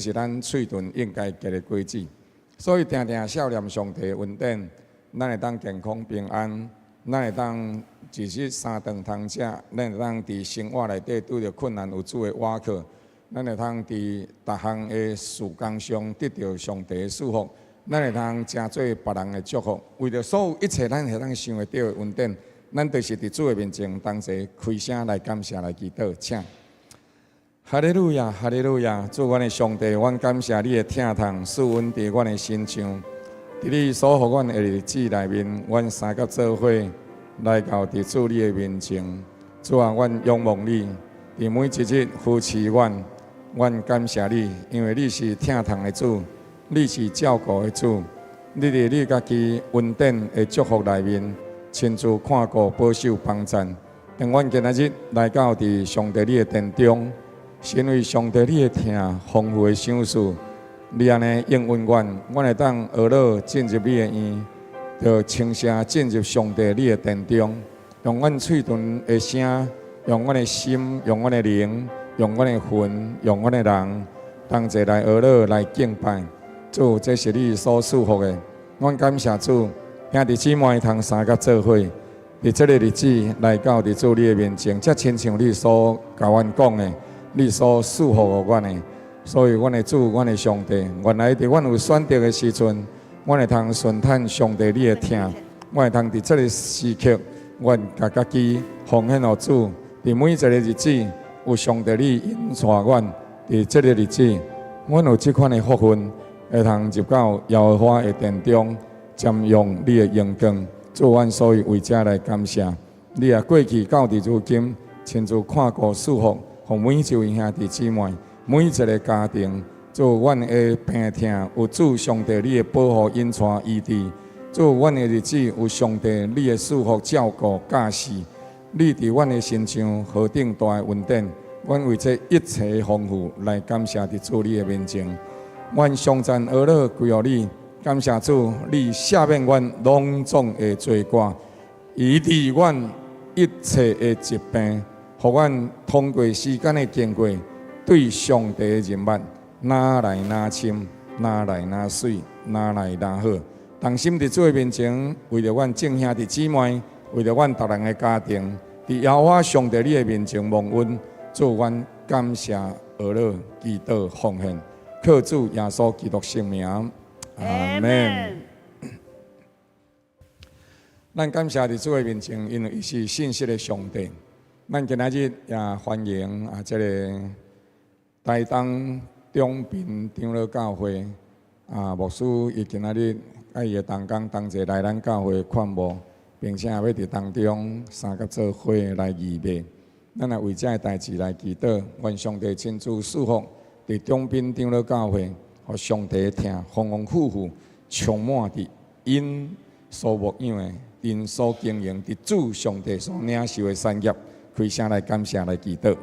是咱喙唇應該結的果子。所以定定數念上帝的恩典，咱會當健康平安，咱會當一日三頓通食，咱會當佇生活內底拄著困難有主的倚靠，咱會通佇逐項的事工上得著上帝的祝福，咱會通成做別人的祝福。為著所有一切咱會當想會著的恩典，咱就是佇主的面前同齊開聲來感謝來祈禱，請。哈利路亞，哈利路亞！主阮的上帝，阮感謝你的疼痛，賜阮佇阮的身上。佇你所予阮的日子內面，阮三甲做伙來到佇主你的面前。主啊，阮仰望你，佇每一日扶持阮。阮感謝你，因為你是疼痛的主，你是照顧的主。你佇你家己恩典的祝福內面，親自看顧、保守、幫贊。當阮今仔日來到佇上帝你的殿中，成為上帝你的疼豐富的賞賜，你按呢應允阮，阮會當學樂進入你的院，就稱聲進入上帝你的殿中，用阮喙唇的聲，用阮的心，用阮的靈，用阮的魂，用阮的人，同齊來學樂來敬拜主，這是你所賜福的。阮感謝主，兄弟姊妹通三甲做伙，佇這个日子來到佇主你的面前，才親像你所共阮講的，你所賜福予阮的，所以阮的主，阮的上帝，原來佇阮有選擇的時陣，阮會通順趁上帝你的疼，阮會通佇這个時刻，阮共家己奉獻予主，佇每一个日子有上帝你引帶阮，佇這个日子，阮有這款的福分，會通入到耶和華的殿中，瞻仰你的榮光。主，阮所以為這來感謝你啊！過去到佇如今，親自看顧賜福。予每一位兄弟姊妹，每一个家庭，主，阮的病痛有主上帝你的保護引帶醫治，主，阮的日子有上帝你的賜福照顧教示，你佇阮的身上何等大的恩典，阮為這一切豐富來感謝佇主你的面前，阮頌讚呵咾歸予你，感謝主，你赦免阮攏總的罪過，醫治阮一切的疾病。予阮通過時間的經過，對上帝的認捌，愈來愈深，愈來愈媠，愈來愈好。同心佇主的面前，為著阮眾兄弟姊妹，為著阮逐人的家庭，佇耶和華上帝你的面前蒙恩，主，阮感謝呵咾祈禱奉獻，靠主耶穌基督聖名，阿門。咱感謝佇主的面前，因為伊是信實的上帝。咱今仔日也歡迎啊，這个台東中平長老教會啊牧師，伊今仔日佮伊的同工同齊來咱教會勸慕，並且欲佇當中三甲做伙來預備。咱來為這个代誌來祈禱，願上帝親自賜福佇中平長老教會，予上帝的疼豐豐富富充滿佇𪜶所牧養的、𪜶所經營、佇主上帝所領受的產業。開聲來感謝來祈禱，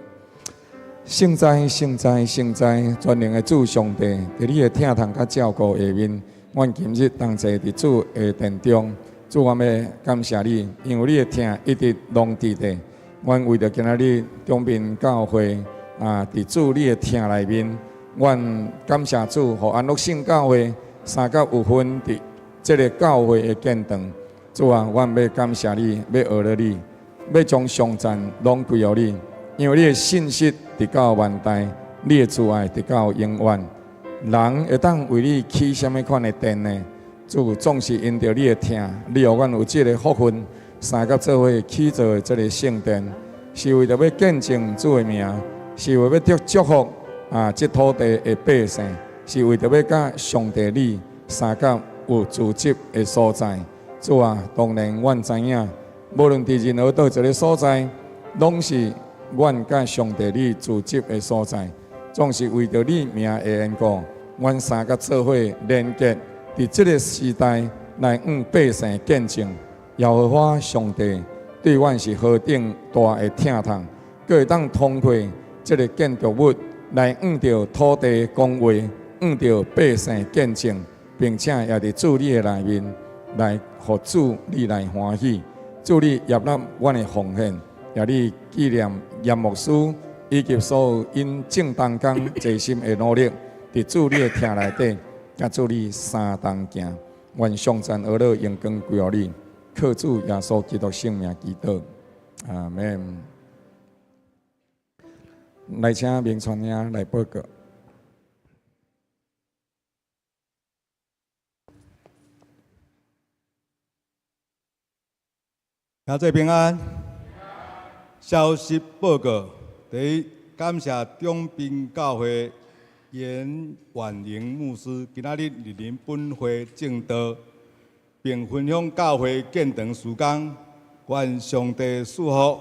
聖哉聖哉聖哉，全能的主上帝，佇你的疼痛佮照顧下面，阮今日同齊佇主的殿中，主，阮欲感謝你，因為你的疼一直攏佇咧。阮為著今仔日中平教會啊，佇主你的疼內面，阮感謝主，予安樂聖教會三甲有份佇這个教會的建堂。主啊，阮欲感謝你，欲呵咾你。欲將頌讚攏歸予你，因為你的信實直到萬代，你的慈愛直到永遠。人會當為你起啥物款的殿呢？主，總是因著你的疼，你予阮有這个福分，三甲做伙起造的這个聖殿，是為著欲見證主的名，是為欲得祝福啊！這土地的百姓，是為著欲佮上帝你三甲有聚集的所在。主啊，當然阮知影，無論佇任何佗一个所在，攏是阮佮上帝你聚集的所在，總是為著你名的緣故，阮三甲做伙連結，佇這个時代來向百姓見證耶和華上帝對阮是何等大的疼痛，閣會當通過這个建築物來向著土地講話，向著百姓見證，並且也佇主你的內面來予主你來歡喜。主，你悅納阮的奉獻，也你紀念嚴牧師以及所有𪜶眾同工齊心的努力，佇佇主你的疼內底，佮主你相同行。願頌讚呵咾榮光歸予你，靠主耶穌基督聖名祈禱，阿門。來請明川兄來報告。兄弟平安。消息報告：第一，感謝中濱教會嚴婉瑩牧師今仔日蒞臨本會證道，並分享教會建堂事工。願上帝賜福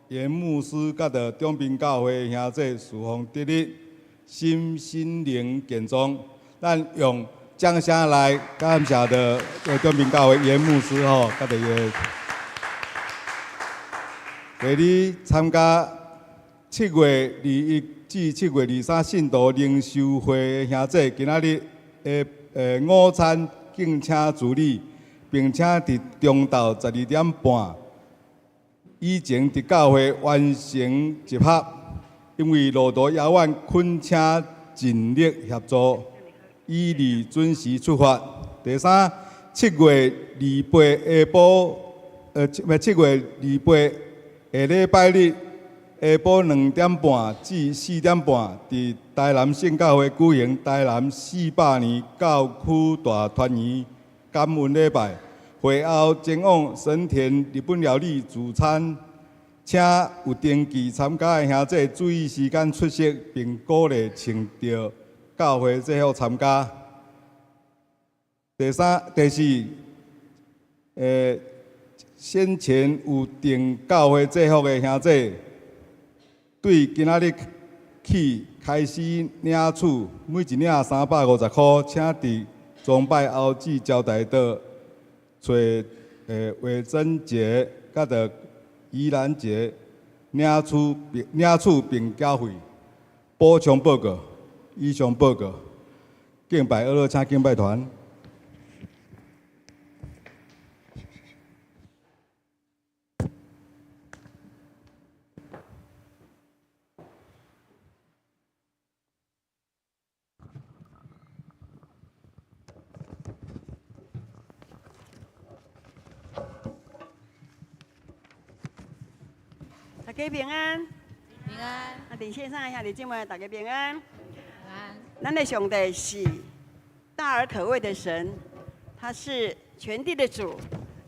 嚴牧師佮著中濱教會兄弟事奉得力，身心靈健壯。咱用掌聲來感謝著中濱教會嚴牧師吼，佮著伊的。第二，參加7月21至7月23信徒靈修會的兄弟，今仔日的午餐敬請處理，並且佇中晝12點半以前佇教會完成集合。因為路途遙遠，懇請盡力協助，以利準時出發。第三，7月28下晡，7月28下禮拜日下晡2點半至4點半，佇台南聖教會舉行台南400年教區大團圓感恩禮拜。會後前往神田日本料理聚餐，請有登記參加的兄弟注意時間出席，並鼓勵穿著教會制服參加。第三、第四，先前有訂教會制服的兄弟，對今仔日起開始領取，每一領350塊，請佇崇拜後至招待桌揣魏貞傑佮著宜蘭杰領取並繳費。補充報告，以上報告。敬拜呵咾，請敬拜團。大家平安，平安。啊，佇線上的兄弟姊妹，大家平安。平安。咱的上帝是大而可畏的神，他是全地的主，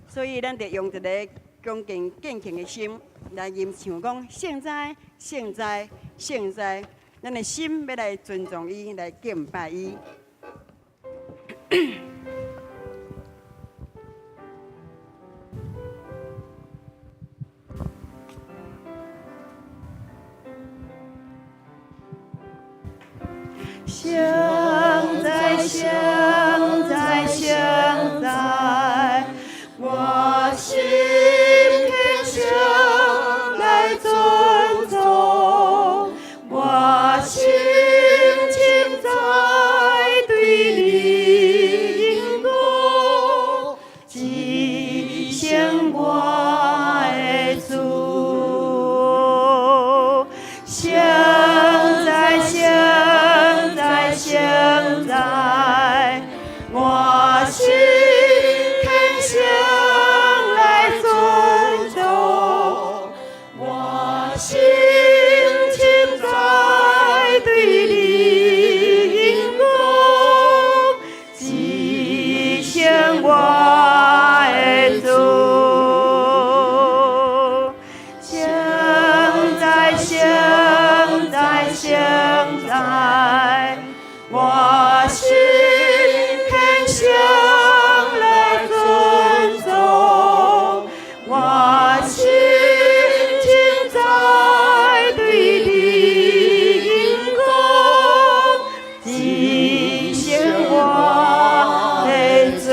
所以咱得用一个恭敬敬虔的心來吟唱講聖哉，聖哉，聖哉。咱的心欲來尊重伊，來敬拜伊。聖哉，聖哉，聖哉，我心懇求來尊重，我心情在對你應恭，至聖我的主。聖哉，聖哉，聖哉，我心懇求來尊重，我心情在對你應恭，至聖我的主。聖哉，聖哉，聖哉，我心懇求來尊重，我心情在對你應恭，至聖我的主。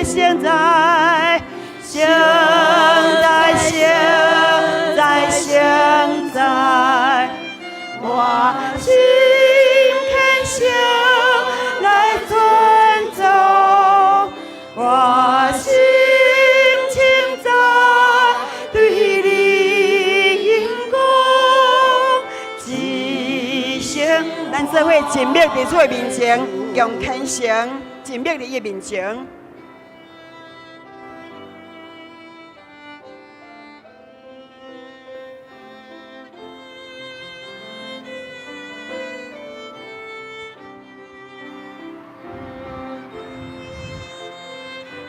聖哉，聖哉，聖哉，聖哉，聖哉，我心懇求來尊重，我心情在對你應恭，至聖。咱做伙靜默佇主的面前，用虔誠靜默佇伊的面前。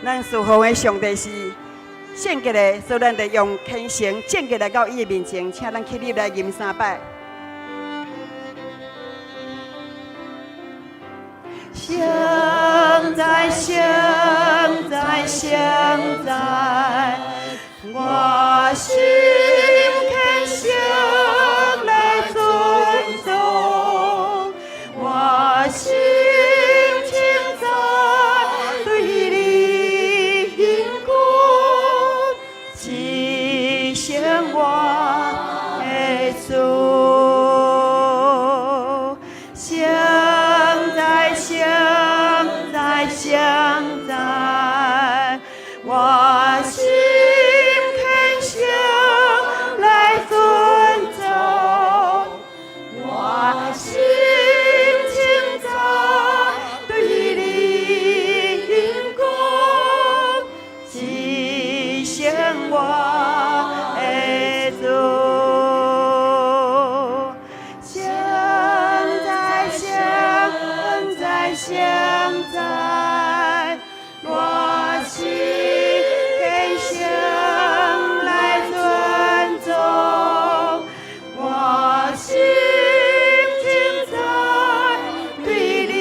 咱侍奉的上帝是聖潔的，所以咱得用虔誠聖潔來到伊的面前，請咱起立來吟三擺。聖哉，聖哉，聖哉，我心虔誠來尊崇，我心稱讚對你應許，至聖我的主。聖哉，聖哉，聖哉，我心虔誠來尊崇，我心稱讚對你應許，至聖我的主。聖哉，聖哉，聖哉，我心虔誠來尊崇，我心稱讚對你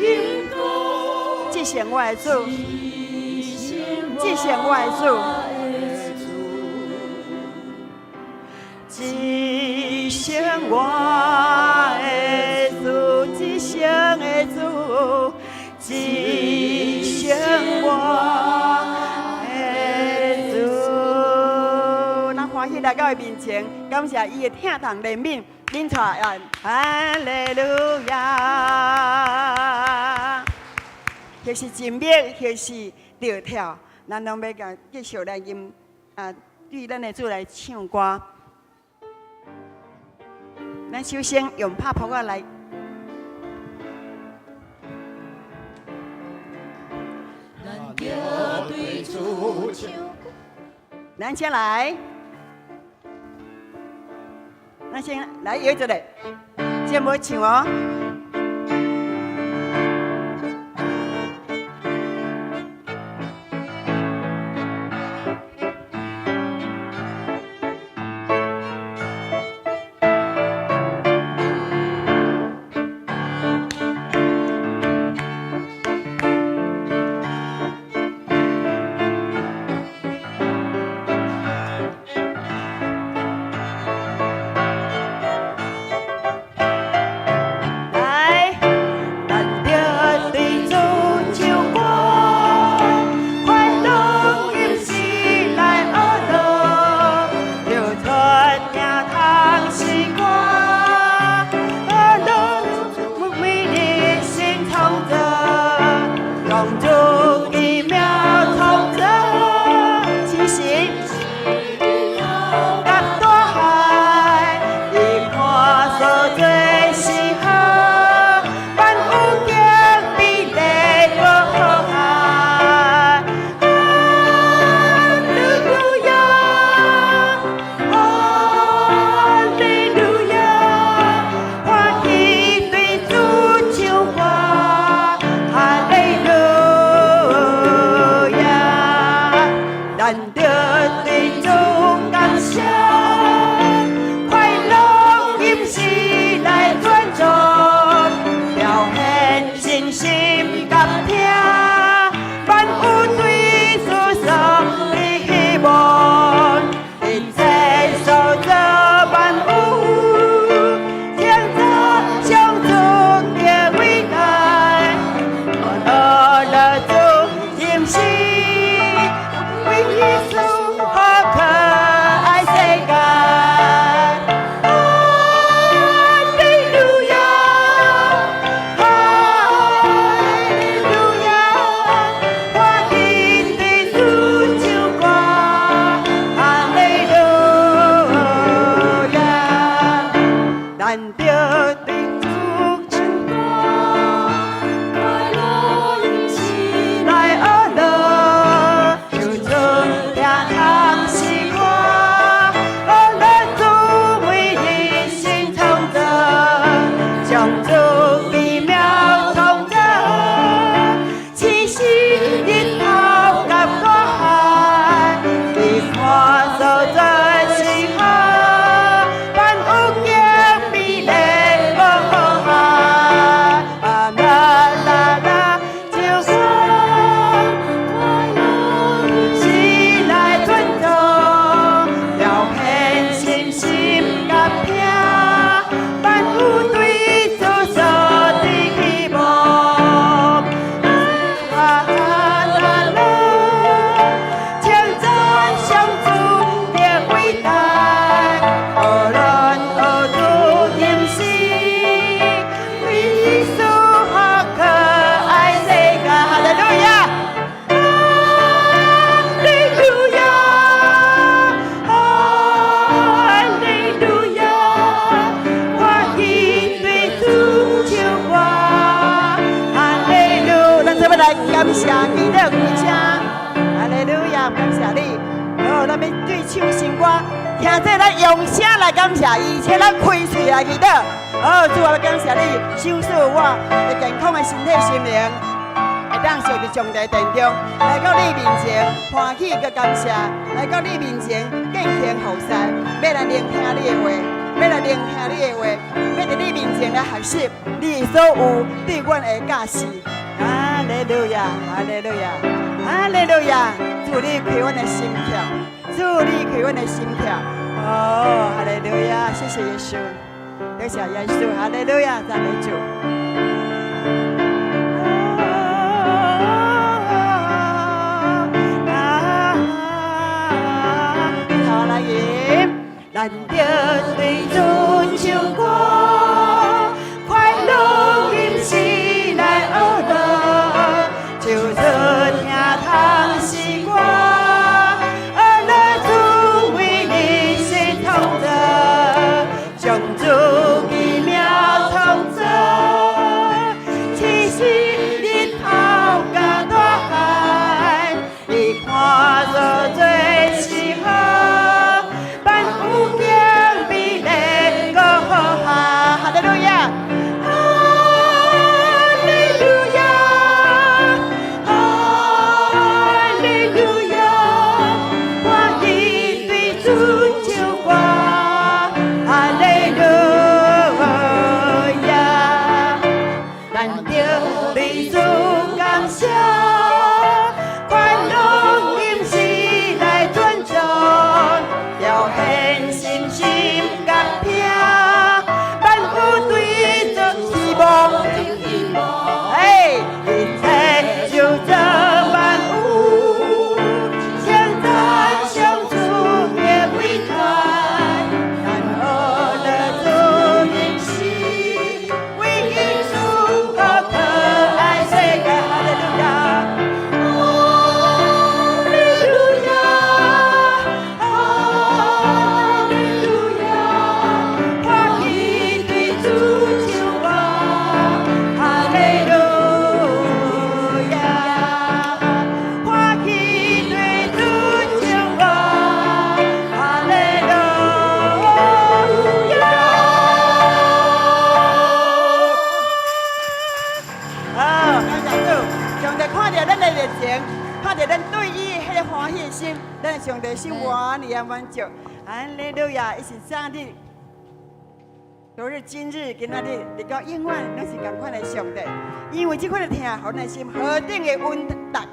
應許。至聖我的主，至聖我的主，至聖我的主，至聖的主，至聖我的主。咱歡喜來到伊面前，感謝伊的疼痛憐憫，恁帶啊，哈利路亞。或是靜默，或是著跳，咱攏欲共繼續來吟啊，對咱的主來唱歌。咱首先用拍噗仔來。咱著對主唱。咱先來，咱先來搖一下，這無唱哦。來，咱著對主唱歌，快樂吟詩來學樂，著出聽通詩歌，學樂美麗新創造，讓主奇妙創造，其實甲大海，伊看所做是好，萬有經美麗過海。哈利路亞，哈利路亞，歡喜對主唱歌，哈利路亞，咱著對主感謝，快樂吟詩來尊崇，表現真心佮疼，萬有對主所的希望，一切所造萬有，稱讚上主的偉大，樂樂主吟詩，為耶穌好可愛世界。哈利路亞，哈利路亞，來感謝祈禱開聲。哈利路亞，感謝你。好，咱欲對唱新歌，聽這咱用聲來感謝伊，且咱開喙來祈禱。好，主啊，感謝你，賞賜我的健康的身體心靈，會當坐佇上帝殿中，來到你面前歡喜佮感謝，來到你面前敬虔服侍，欲來聆聽你的話，欲來聆聽你的話，欲佇你面前來學習你所有對阮的教示。哈利路亞，哈利路亞，哈利路亞！主你開阮的心竅，主你開阮的心竅。哦，哈利路亞，謝謝耶穌，多謝耶穌，哈利路亞，讚美主。好來吟，咱著對主唱歌，快樂吟詩來學樂，就做聽通詩歌，學樂主為你是創造，將主奇妙創造，其實日頭佮大海，伊看做最是好，萬有敬美麗閣好哈，哈利路亞，哈利路亞，哈利路亞，歡喜對主唱歌，哈利路亞，咱著對主感謝，快樂吟詩來傳頌，表現信心佮拼，萬有對做希望，哎，一切就做萬有，稱讚上主的偉大，咱學樂主吟詩，為基督可可愛世界，哈利路亞，哈利路亞，哈利路亞，歡喜對主唱歌，哈利路亞，歡喜對主唱歌，哈利路亞。好，感謝主，上帝看著咱的熱情，看著咱對伊彼个歡喜的心，咱的上帝心願意滿足。哈利路亞，伊是昨日、昨日、今日、今仔日，直到永遠，攏是仝款的上帝。因為這款的疼，予咱的心何等的穩當，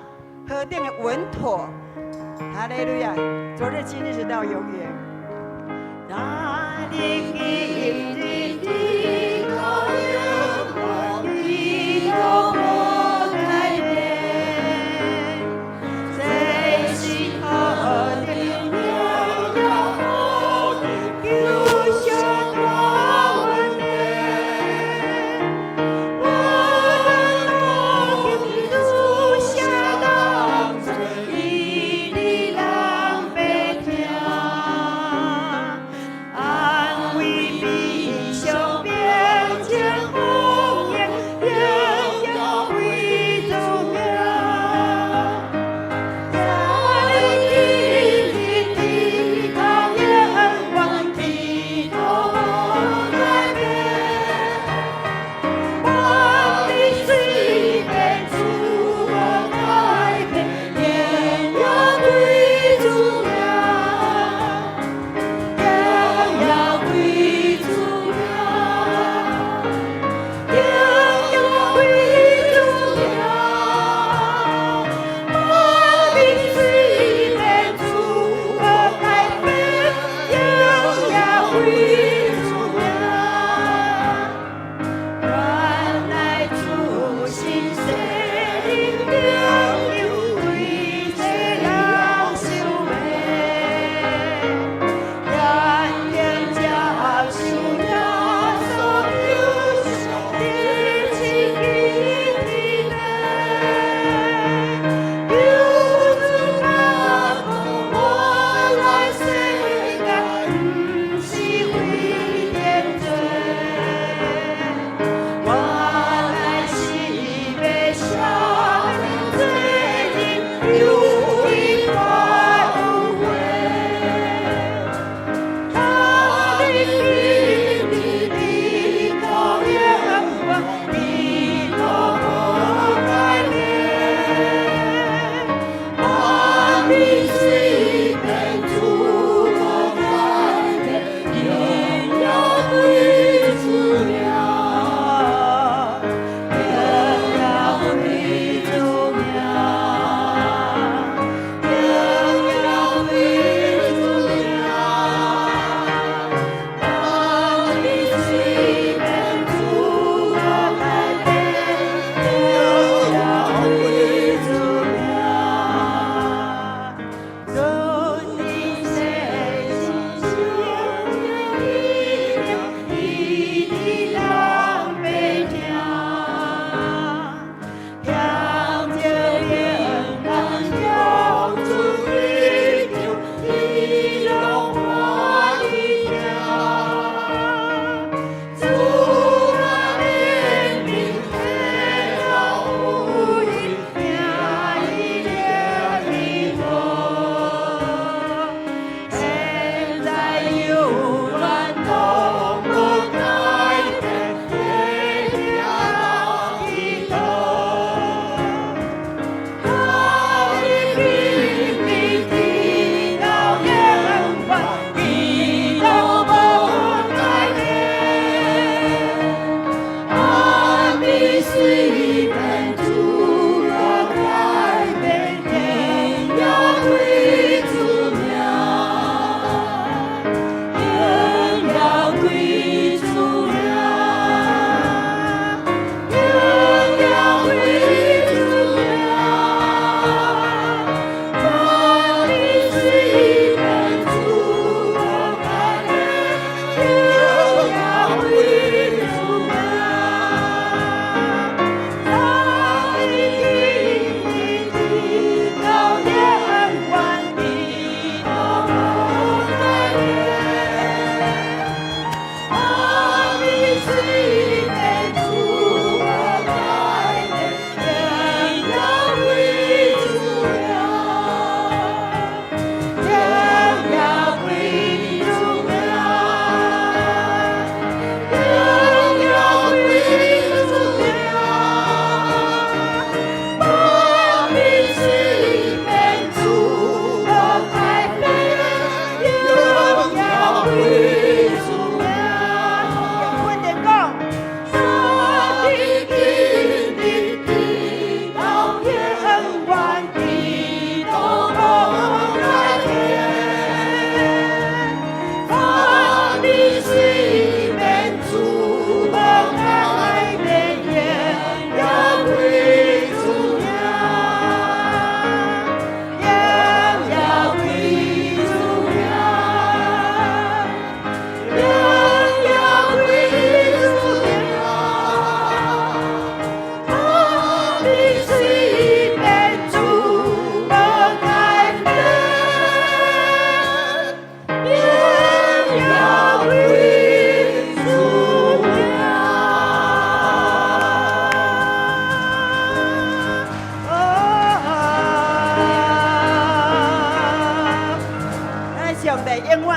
何等的穩妥。哈利路亞，昨日、今日，直到永遠。昨日、今日，直到永遠，伊都無改變。這是何等榮耀，救贖大恩典。無論多今主啥當作，伊你人欲聽，安慰悲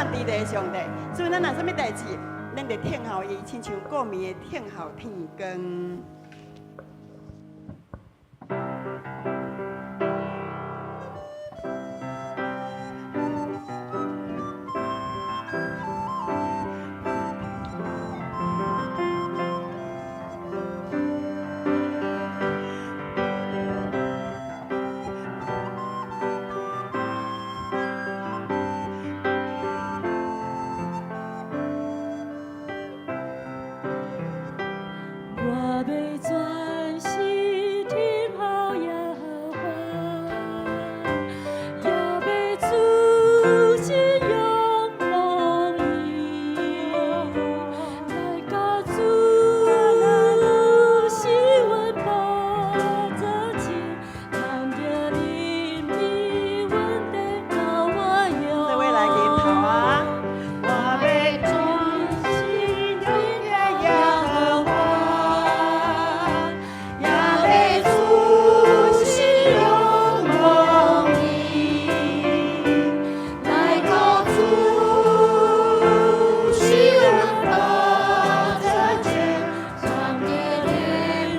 万治地的上帝。所以咱若啥物代誌，咱就等候伊，親像顧暝的等候天光。我欲專心等候耶和華，也欲專心仰望伊，來到主施恩寶座前，通著憐憫恩典共我用。做伙來祈禱啊！我欲專心等候耶和華，也欲專心仰望伊，來到主施恩寶座前，通著憐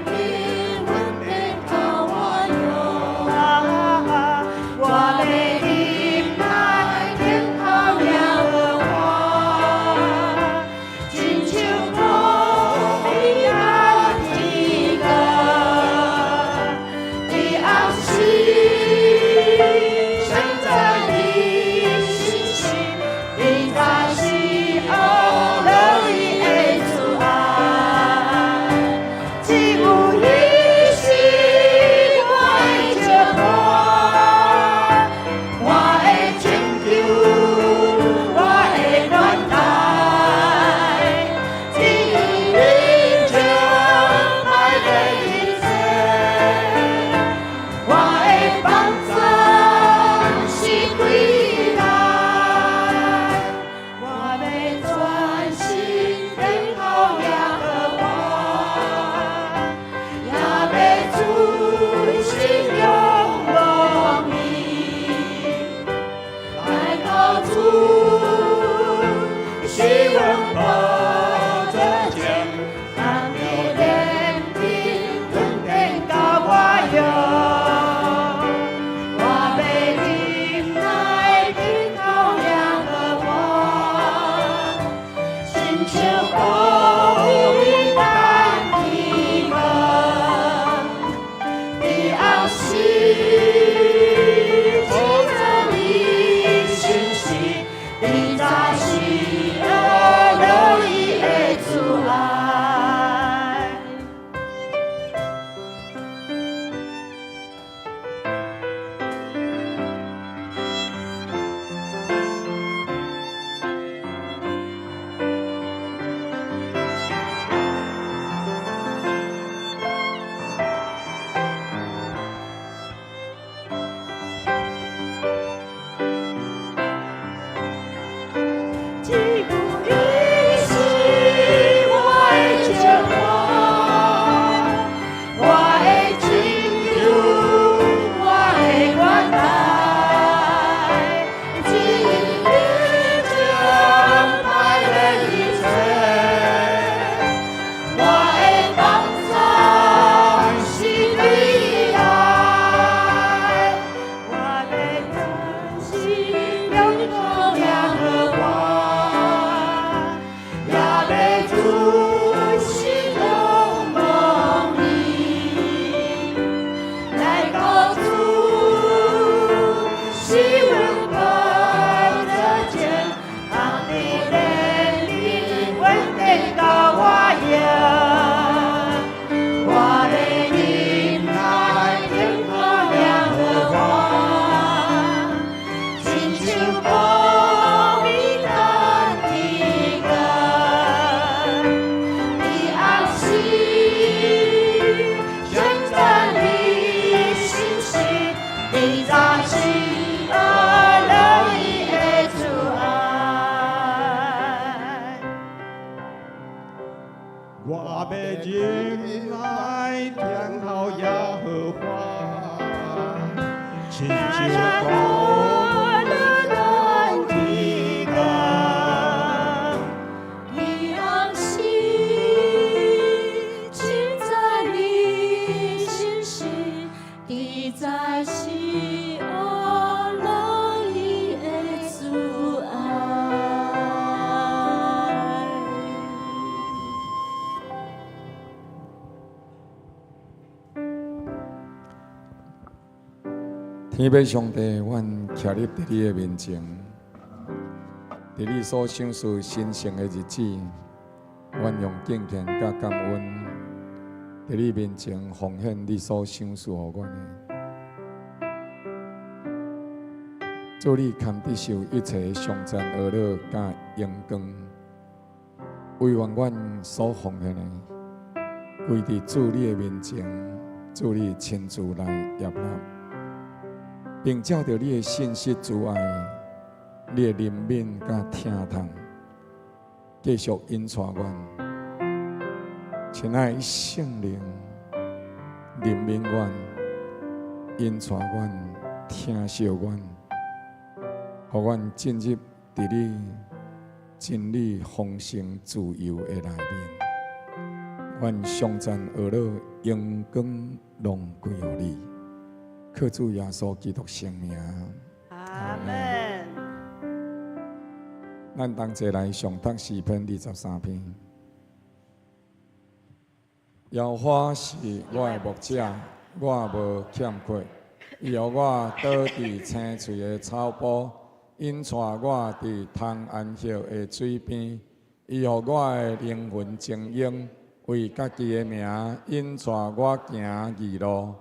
憫恩典共我用。我欲忍耐等候耶和華，親像顧暝等天光。伫暗時，稱讚你信實，你才是我樂意的主愛。只有伊是我的石磐，我的拯救，我的源頭。只有你拯歹的一切，我的幫助是歸來。我欲專心等候耶和華，也欲專心仰望伊，來到主施恩寶座前，通著憐憫恩典共我用。我欲忍耐等候耶和華，親像顧暝等天光。伫暗時，稱讚你信實，你才是我樂意的主愛。只有伊是我的石磐，我的拯救，我的源頭。只有你拯歹的一切，我的幫助是對來。我欲專心仰望耶和華，也欲專心仰望伊，來到主施恩寶座前，通著憐憫恩典共我用。我欲忍耐等候耶和華，親像顧暝等天光。伫暗時，稱讚你信實，你才是我樂意的主愛。我欲忍耐等候耶和華，親像顧暝等天光。實在是我樂意的慈愛。天父上帝，阮徛立佇你的面前，佇你所賞賜神聖的日子，阮用敬虔佮感恩，佇你面前奉獻你所賞賜予阮的。主，你堪得受一切頌讚、呵咾佮榮光，惟願阮所奉獻的，歸佇主你的面前，主你親自來悅納，並照著你的信實慈愛、你的憐憫佮疼痛，繼續引帶阮。親愛的聖靈，憐憫阮，引帶阮，疼惜阮，予阮進入佇你真理豐盛自由的內面。阮頌讚呵咾榮光攏歸予你，靠主耶穌基督聖名。阿門。咱同齊來誦讀詩篇23篇。耶和華是我的牧者，我無欠缺。伊予我倒佇青翠的草埔，引帶我佇通安歇的水邊。伊予我的靈魂晶瑩，為家己的名引帶我行義路。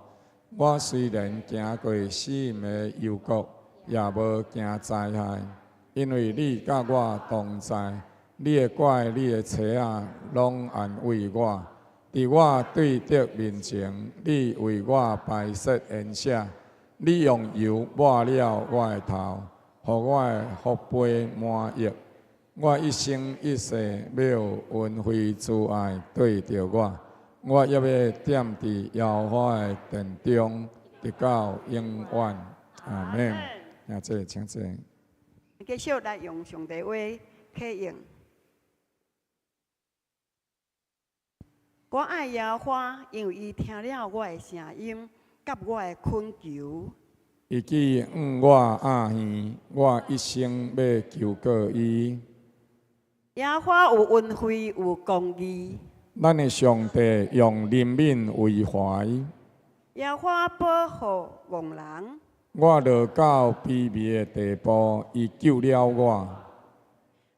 我雖然行過死蔭的幽谷，也無驚災害，因為你佮我同在。你的拐、你的杖仔，攏安慰我。佇我對敵面前，你為我擺設筵席，你用油抹了我的頭，予我的福杯滿溢。我一生一世欲有恩惠慈愛對著我，我猶欲踮佇耶和華的殿中，直到永遠。阿門。請坐，請坐。繼續來用上帝話啟應。我愛耶和華，因為伊聽了我的聲音，佮我的懇求。伊去向我壓耳，我一生欲求告伊。耶和華有恩惠，有公義。咱的上帝用憐憫為懷。耶和華保護戇人。我落到卑微的地步，伊救了我。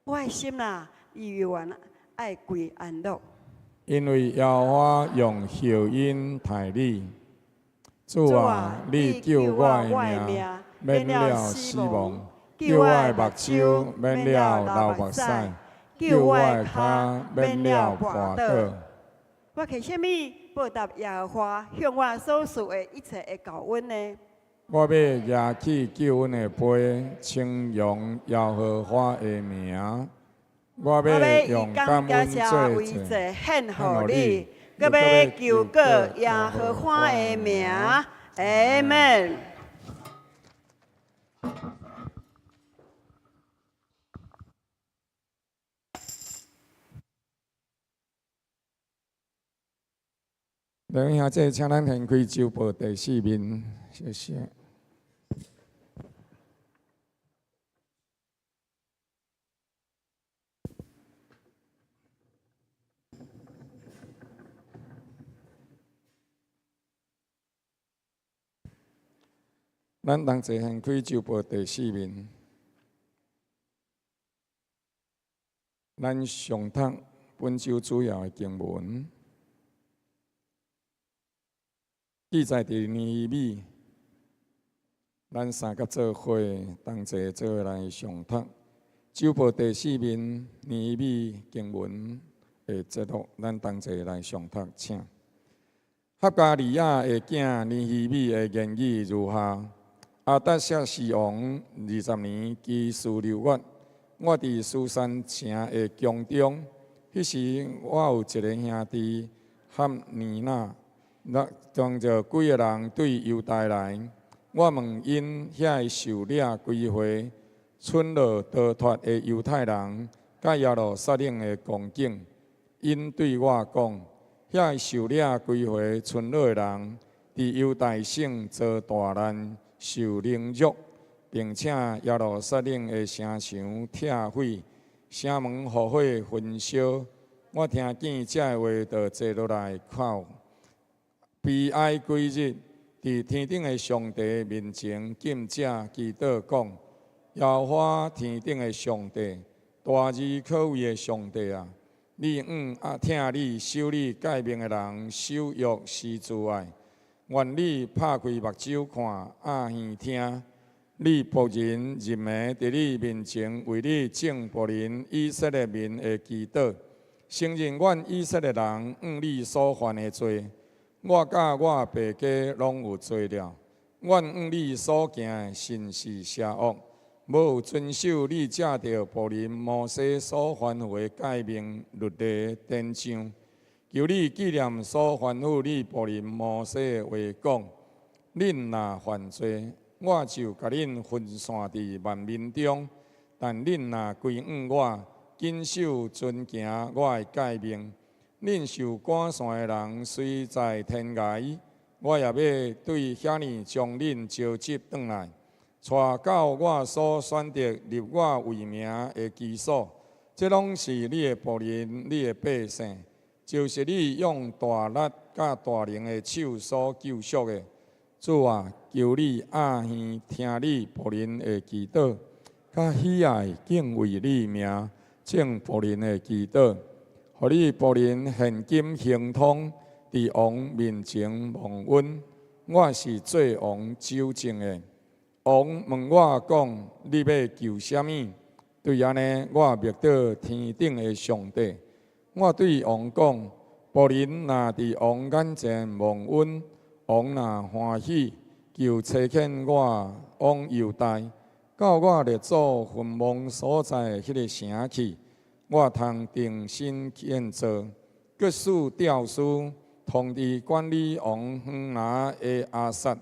我的心啊，伊永遠愛歸安樂。因為耶和華用後恩待你，主啊，你救我的命，免了死亡；救我的目睭，免了流目屎；救我的跤，免了絆倒。我憑啥物報答耶和華向我所賜的一切的厚恩呢？我欲舉起救恩的杯，稱揚耶和華的名。我欲用感恩做為祭祭獻予你，閣欲求告耶和華的名。阿門。弟兄兄姊，請咱掀開週報第四面，謝謝。咱同齊掀開週報第四面，咱上讀本週主要的經文，記載佇尼希米，咱三甲做伙同齊做伙來誦讀週報第四面尼希米經文的節錄，咱同齊來誦讀，請。哈加利亞的囝尼希米的言語如下：亞達薛西王20年基斯流月，我佇書珊城的宮中，彼時我有一个兄弟哈尼納，帶著幾个人對猶大來。我問𪜶遐的首領幾歲，村落逃脫的猶太人，佮耶路撒冷的光景，𪜶對我講。遐首領幾歲村落的人，佇猶大省遭大難，受凌辱，並且耶路撒冷的城牆拆毀，城門予火焚燒。我聽見這个話，就坐落來哭，悲哀幾日，佇天頂的上帝面前禁食祈禱，講：耶和華天頂的上帝，大而可畏的上帝啊！你向啊疼你守你誡命的人守約施慈愛，願你拍開目睭看，掩耳聽，你僕人入暝佇你面前為你眾僕人以色列民的祈禱，承認阮以色列人向你所犯的罪，我佮我爸家攏有罪了。阮向你所行的甚是邪惡，無有遵守你藉著僕人摩西所吩咐的誡命、律例、典章。求你紀念所吩咐你僕人摩西的話，講：恁若犯罪，我就共恁分散佇萬民中；但恁若歸向我，謹守遵行我的誡命，恁受趕散的人雖在天涯，我也欲對遐爾將恁召集轉來，帶到我所選擇立我為名的居所。這攏是你的僕人，你的百姓，就是你用大力佮大能的手所救贖的。主啊，求你掩耳聽你僕人的祈禱，佮喜愛敬畏你名眾僕人的祈禱，予你僕人現今亨通，佇王面前蒙恩。我是做王酒政的。王問我講：你欲求啥物？對按呢，我默禱天頂的上帝。我對王講：僕人若佇王眼前蒙恩，王若歡喜，求差遣我往猶大，到我列祖墳墓所在的彼个城去，我通重新建造。閣賜詔書通知管理王園林的亞薩，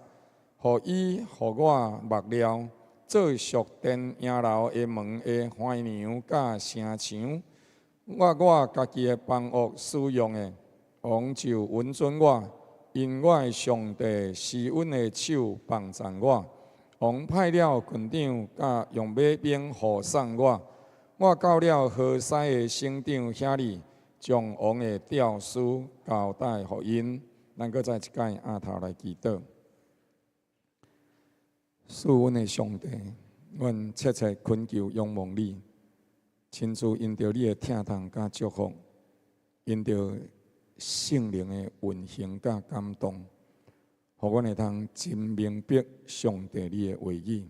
予伊予我木料，做屬殿營樓的門的橫梁佮城牆，我我家己的房屋使用的。王就允准我，因我的上帝施恩的手幫贊我。王派了郡長佮用馬兵護送我。我到了河西的省長遐裡，將王的詔書交代予𪜶。咱閣再一擺仰頭來祈禱。賜阮的上帝，阮切切懇求仰望你，親自因著你的疼痛佮祝福，因著聖靈的運行佮感動，予阮會通真明白上帝你的話語，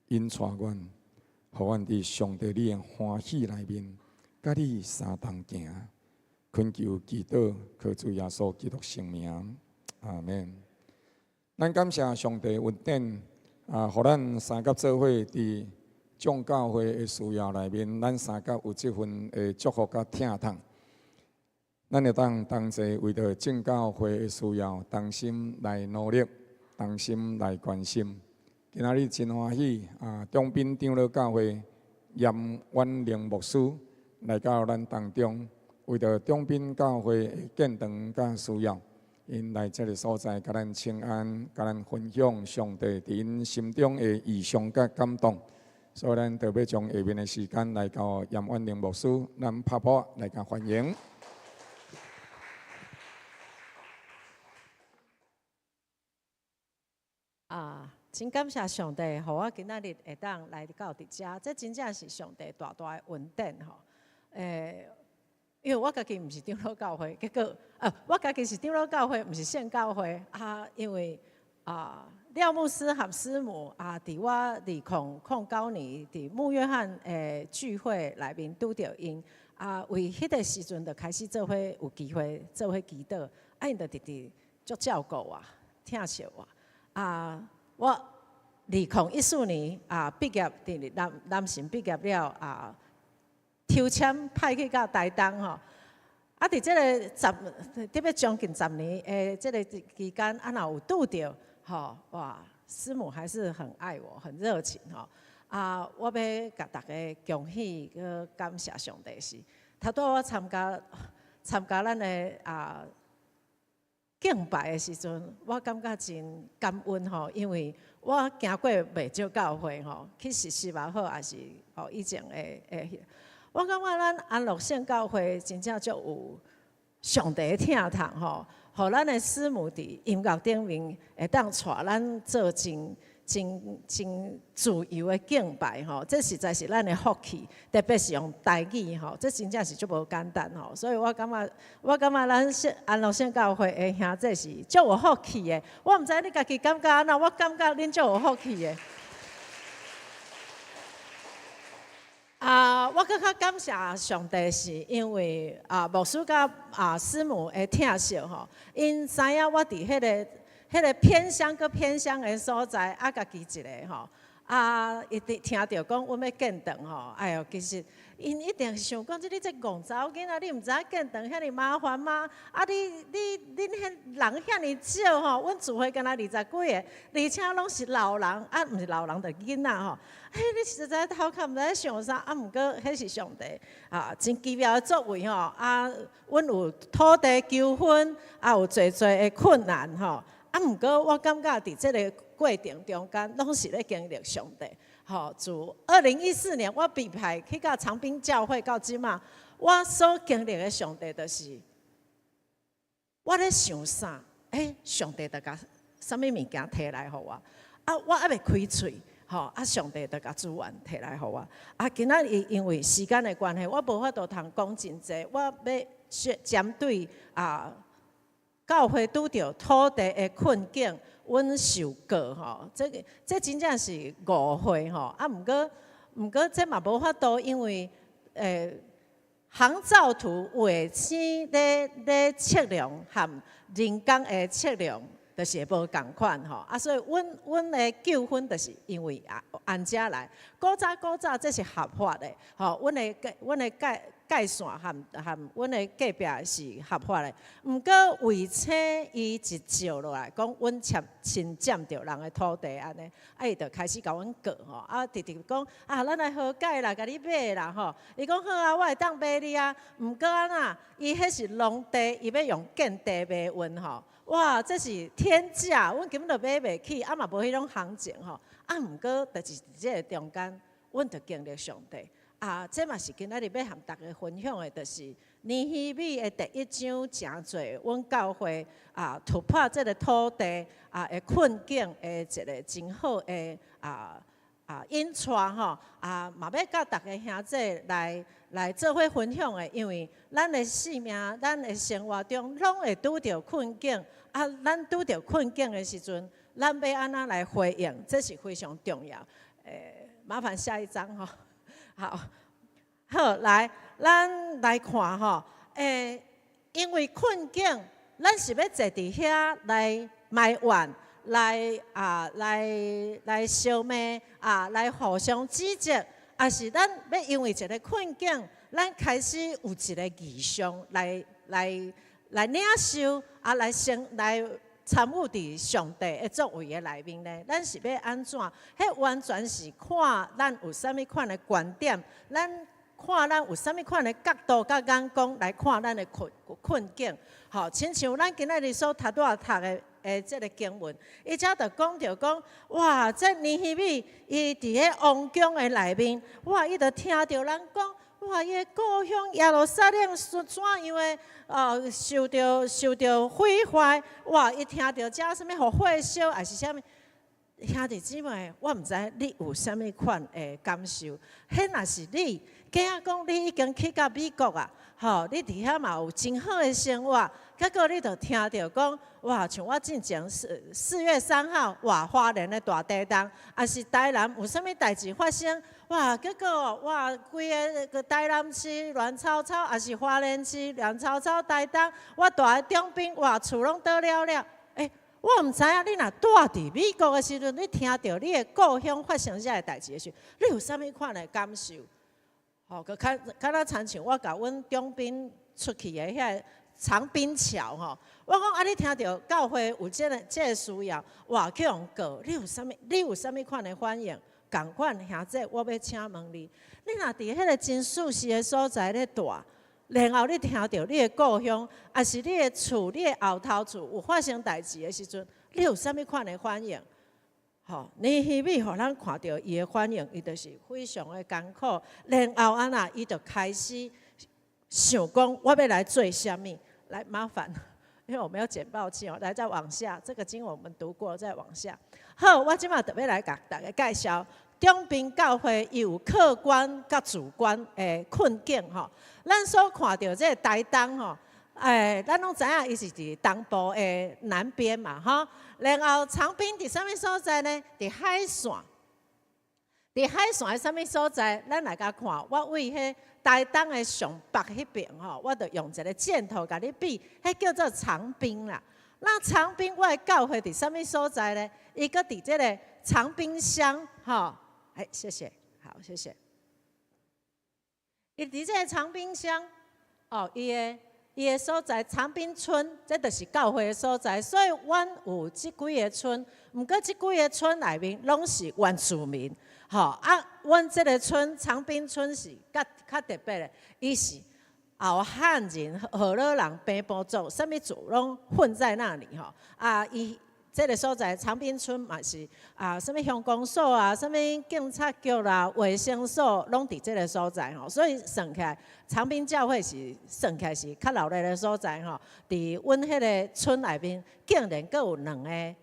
引帶阮，予阮佇上帝你的歡喜內面，佮你相同行。懇求祈禱，靠主耶穌基督聖名，阿門。咱感謝上帝恩典啊，予咱三甲做伙佇眾教會的需要內面，咱三甲有這份的祝福佮疼痛。咱會當同齊為著眾教會的需要，同心來努力，同心來關心。今仔日真歡喜啊！長濱長老教會嚴婉玲牧師來到咱當中，為著長濱教會的建堂佮需要，𪜶來這个所在，共咱請安，共咱分享上帝佇𪜶心中的異象佮感動。所以，咱特別將下面的時間來交嚴婉玲牧師，咱拍鼓來共歡迎。啊，真感謝上帝，予我今仔日會當來到佇遮，這真正是上帝大大的恩典吼。因為我家己毋是長老教會，結果啊，我家己是長老教會，毋是聖教會啊。因為啊，廖牧師和師母啊，佇我2009年佇慕約翰的聚會內面拄著𪜶啊，為彼个時陣就開始做伙有機會做伙祈禱，啊，𪜶就直直足照顧我，疼惜我。啊，我2014年啊畢業，佇南南神畢業了啊，抽籤派去到台東吼。啊，佇這个十，特別將近10年的這个期間，啊，若有拄著吼，哇，師母還是很愛我，很熱情吼。啊，我欲共大家恭喜，閣感謝上帝是，頭拄仔我參加參加咱的啊。敬拜的時陣，我感覺真感恩吼，因為我行過袂少教會吼，去實習也好，抑是吼以前的的。我感覺咱安樂聖教會真正足有上帝的疼痛吼，予咱的師母佇音樂頂面會當帶咱做真真真自由的敬拜吼，這實在是咱的福氣，特別是用台語吼，這真正是足無簡單吼。所以我感覺，我感覺咱聖安樂聖教會的兄弟是足有福氣的。我毋知你家己感覺按怎，我感覺恁足有福氣的。啊，我閣較感謝上帝，是因為啊，牧師佮啊師母的疼惜吼，𪜶知影我佇彼個偏鄉閣偏鄉的所在，啊，家己一个吼，啊，伊佇聽著講阮欲建堂吼，哎喲，其實𪜶一定是想講，這你這戇查某囡仔，你毋知影建堂遐爾麻煩嗎？啊，你你恁彼人遐爾少吼，阮聚會敢若二十幾個，而且攏是老人，啊，毋是老人，就囡仔吼。嘿，你實在頭殼毋知咧想啥，啊，毋過彼是上帝啊，真奇妙的作為吼。啊，阮有土地糾紛，啊，有濟濟的困難吼。啊，毋過我感覺佇這个過程中間，攏是咧經歷上帝。吼，自2014年我被派去到長濱教會到這馬，我所經歷的上帝就是，我咧想啥，欸，上帝就共啥物物件提來予我。啊，我猶未開喙，吼，啊，上帝就共資源提來予我。啊，今仔日因為時間的關係，我無法度通講真濟，我欲針對啊。教會拄著土地的困境，阮受告吼，這个這真正是誤會吼。啊，毋過毋過這嘛無法度，因為航照圖衛星咧咧測量和人工的測量，就是會無仝款吼。啊，所以阮阮的糾紛就是因為啊按遮來，古早古早這是合法的，吼，阮的阮的界界線和和阮的隔壁是合法的，毋過衛星伊一照落來，講阮侵侵佔著人的土地按呢，啊伊就開始共阮告吼，啊直直講啊，咱來和解啦，共你買啦吼。伊講好啊，我會當買你啊，毋過按怎，伊彼是農地，伊欲用建地賣阮吼。哇，這是天價，阮根本就買袂起，啊嘛無彼種行情吼。啊，毋過就是佇這个中間，阮就經歷上帝。啊，這嘛是今仔日欲和大家分享的，就是尼希米的第一章，誠濟阮教會啊突破這个土地啊的困境的一个真好的啊啊引帶吼啊，嘛欲佮大家兄弟來來做伙分享的，因為咱的生命、咱的生活中，攏會拄著困境啊。咱拄著困境的時陣，咱欲按怎來回應，這是非常重要。欸，麻煩下一張吼。好，好來，咱來看吼，欸，因為困境，咱是欲坐佇遐來埋怨，來啊，來來相罵啊，來互相指責，抑是咱欲因為一个困境，咱開始有一個異象來來來領受啊，來成來參與佇上帝的作為的內面呢？咱是欲按怎？彼完全是看咱有啥物款的觀點，咱看咱有啥物款的角度佮眼光來看咱的困困境。吼，親像咱今仔日所頭拄仔讀的的這个經文，伊遮就講著講，哇！這尼希米伊佇彼王宮的內面，哇！伊就聽著人講，哇！伊的故鄉耶路撒冷是怎樣的？受著受著毀壞，哇！伊聽著遮啥物予火燒，抑是啥物？兄弟姊妹，我毋知你有啥物款的感受。彼若是你，假仔講你已經去到美國啊，吼，你佇遐嘛有真好的生活，結果你就聽著講，哇！像我進前四四月三號，哇，花蓮的大地震，抑是台南有啥物代誌發生？哇！結果哇，規个台南市亂糟糟，抑是花蓮市亂糟糟，台東我蹛佇長濱，哇，厝攏倒了了。欸，我毋知影你若蹛佇美國的時陣，你聽著你的故鄉發生這个代誌的時，你有啥物款的感受？吼，閣較較若親像我共阮長濱出去的遐長濱橋吼，我講啊，你聽著教會有這个這个需要，哇，去予告，你有啥物？你有啥物款的反應？仝款兄弟，我欲請問你，你若佇彼个真舒適的所在咧蹛，然後你聽著你的故鄉，抑是你的厝、你的後頭厝有發生代誌的時陣，你有啥物款的反應？吼，尼希米予咱看著伊的反應，伊就是非常的艱苦。然後按怎，伊就開始想講，我欲來做啥物？來，麻煩，因為我沒有簡報器哦，來再往下，這個經文我們讀過，再往下。好，我這馬特別來共大家介紹。長濱教會伊有客觀佮主觀的困境吼，咱所看著這个台東吼，咱攏知影伊是佇東部的南邊嘛吼。然後長濱佇啥物所在呢？佇海線，佇海線的啥物所在？咱來共看，我位彼台東的上北彼邊吼，我就用一个箭頭共你比，彼叫做長濱啦。那長濱我的教會佇啥物所在呢？伊閣佇這个長濱鄉吼。哎，謝謝，好，謝謝。伊佇這个長濱鄉，哦，伊的所在長濱村，這就是教會的所在，所以阮有這幾个村，毋過這幾个村內面攏是原住民，吼啊，阮這个村長濱村是較較特別的，伊是有漢人、河洛人、平埔族，啥物族攏混在那裡吼，啊，伊。這个所在長濱村嘛是啊，啥物鄉公所啊，啥物警察局啦、衛生所，攏佇這个所在吼。所以算起來，長濱教會是算起來是較熱鬧的所在吼。佇阮彼个村內面，竟然閣有兩个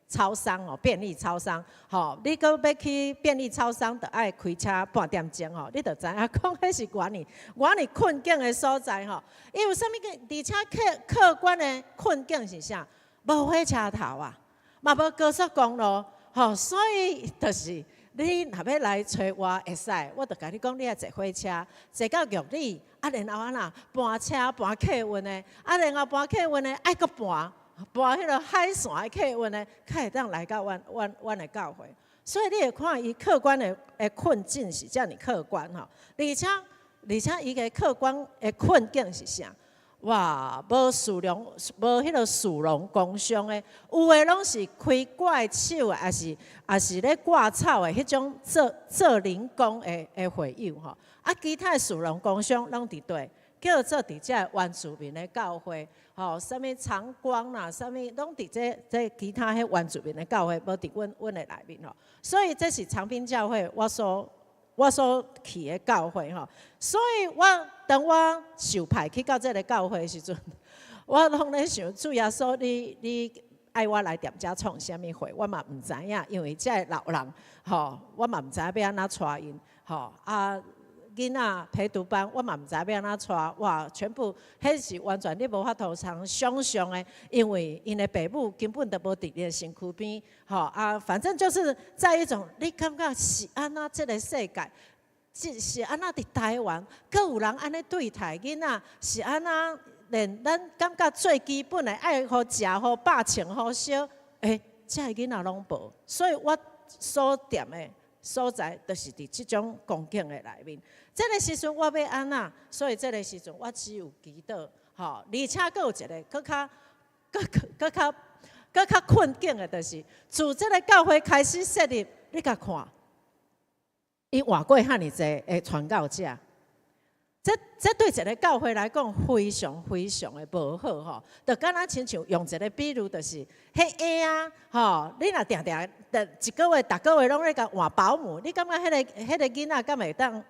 超商哦，便利超商吼。你閣欲去便利超商，就愛開車半點鐘吼。你就知影講彼是偌爾偌爾困境的所在吼。伊有啥物個？而且客觀的困境是啥？無火車頭啊！嘛無高速公路，吼，所以就是你若欲來揣我會使，我就共你講，你愛坐火車，坐到玉里，啊，然後按怎搬車搬客運的，啊，然後搬客運的愛閣搬搬彼个海線的客運的，較會當來到阮的教會。所以你會看伊客觀的困境是遮爾客觀吼，而且伊个客觀的困境是啥？哇，無士農，無彼个士農工商的，有的攏是開掛手的，抑是咧割草的彼種做零工的會友吼。啊，其他的士農工商攏佇佗，叫做佇這原住民的教會，吼，啥物長光啦，啥物攏佇這其他彼原住民的教會，無佇阮的內面吼。所以這是長濱教會我所去的教會吼，所以我當我受派去到這个教會的時陣，我攏咧想主耶穌，你愛我來踮遮創啥物會，我嘛毋知影，因為這个老人吼，我嘛毋知影欲按怎帶𪜶吼啊。囡仔陪讀班，我嘛毋知欲按怎帶，哇！全部彼是完全你無法度通想象的，因為𪜶的爸母根本就無佇你的身軀邊，吼啊！反正就是在一種你感覺是按怎這个世界，這是按怎佇台灣，閣有人按呢對待囡仔，是按怎連咱感覺最基本的愛予食好飽、穿好燒，欸，這个囡仔攏無，所以我所踮的所在，就是佇這種光景的內面。這个時陣我欲按怎？所以這个時陣我只有祈禱，吼，而且閣有一个閣較、閣較、閣較困境的，就是自這个教會開始設立，你共看，伊換過遐爾濟的傳教者，這對一个教會來講非常非常的無好吼，就敢若親像用一个比喻，就是彼嬰仔吼，你若定定一个月、逐个月攏咧共換保姆，你感覺彼个囡仔敢會當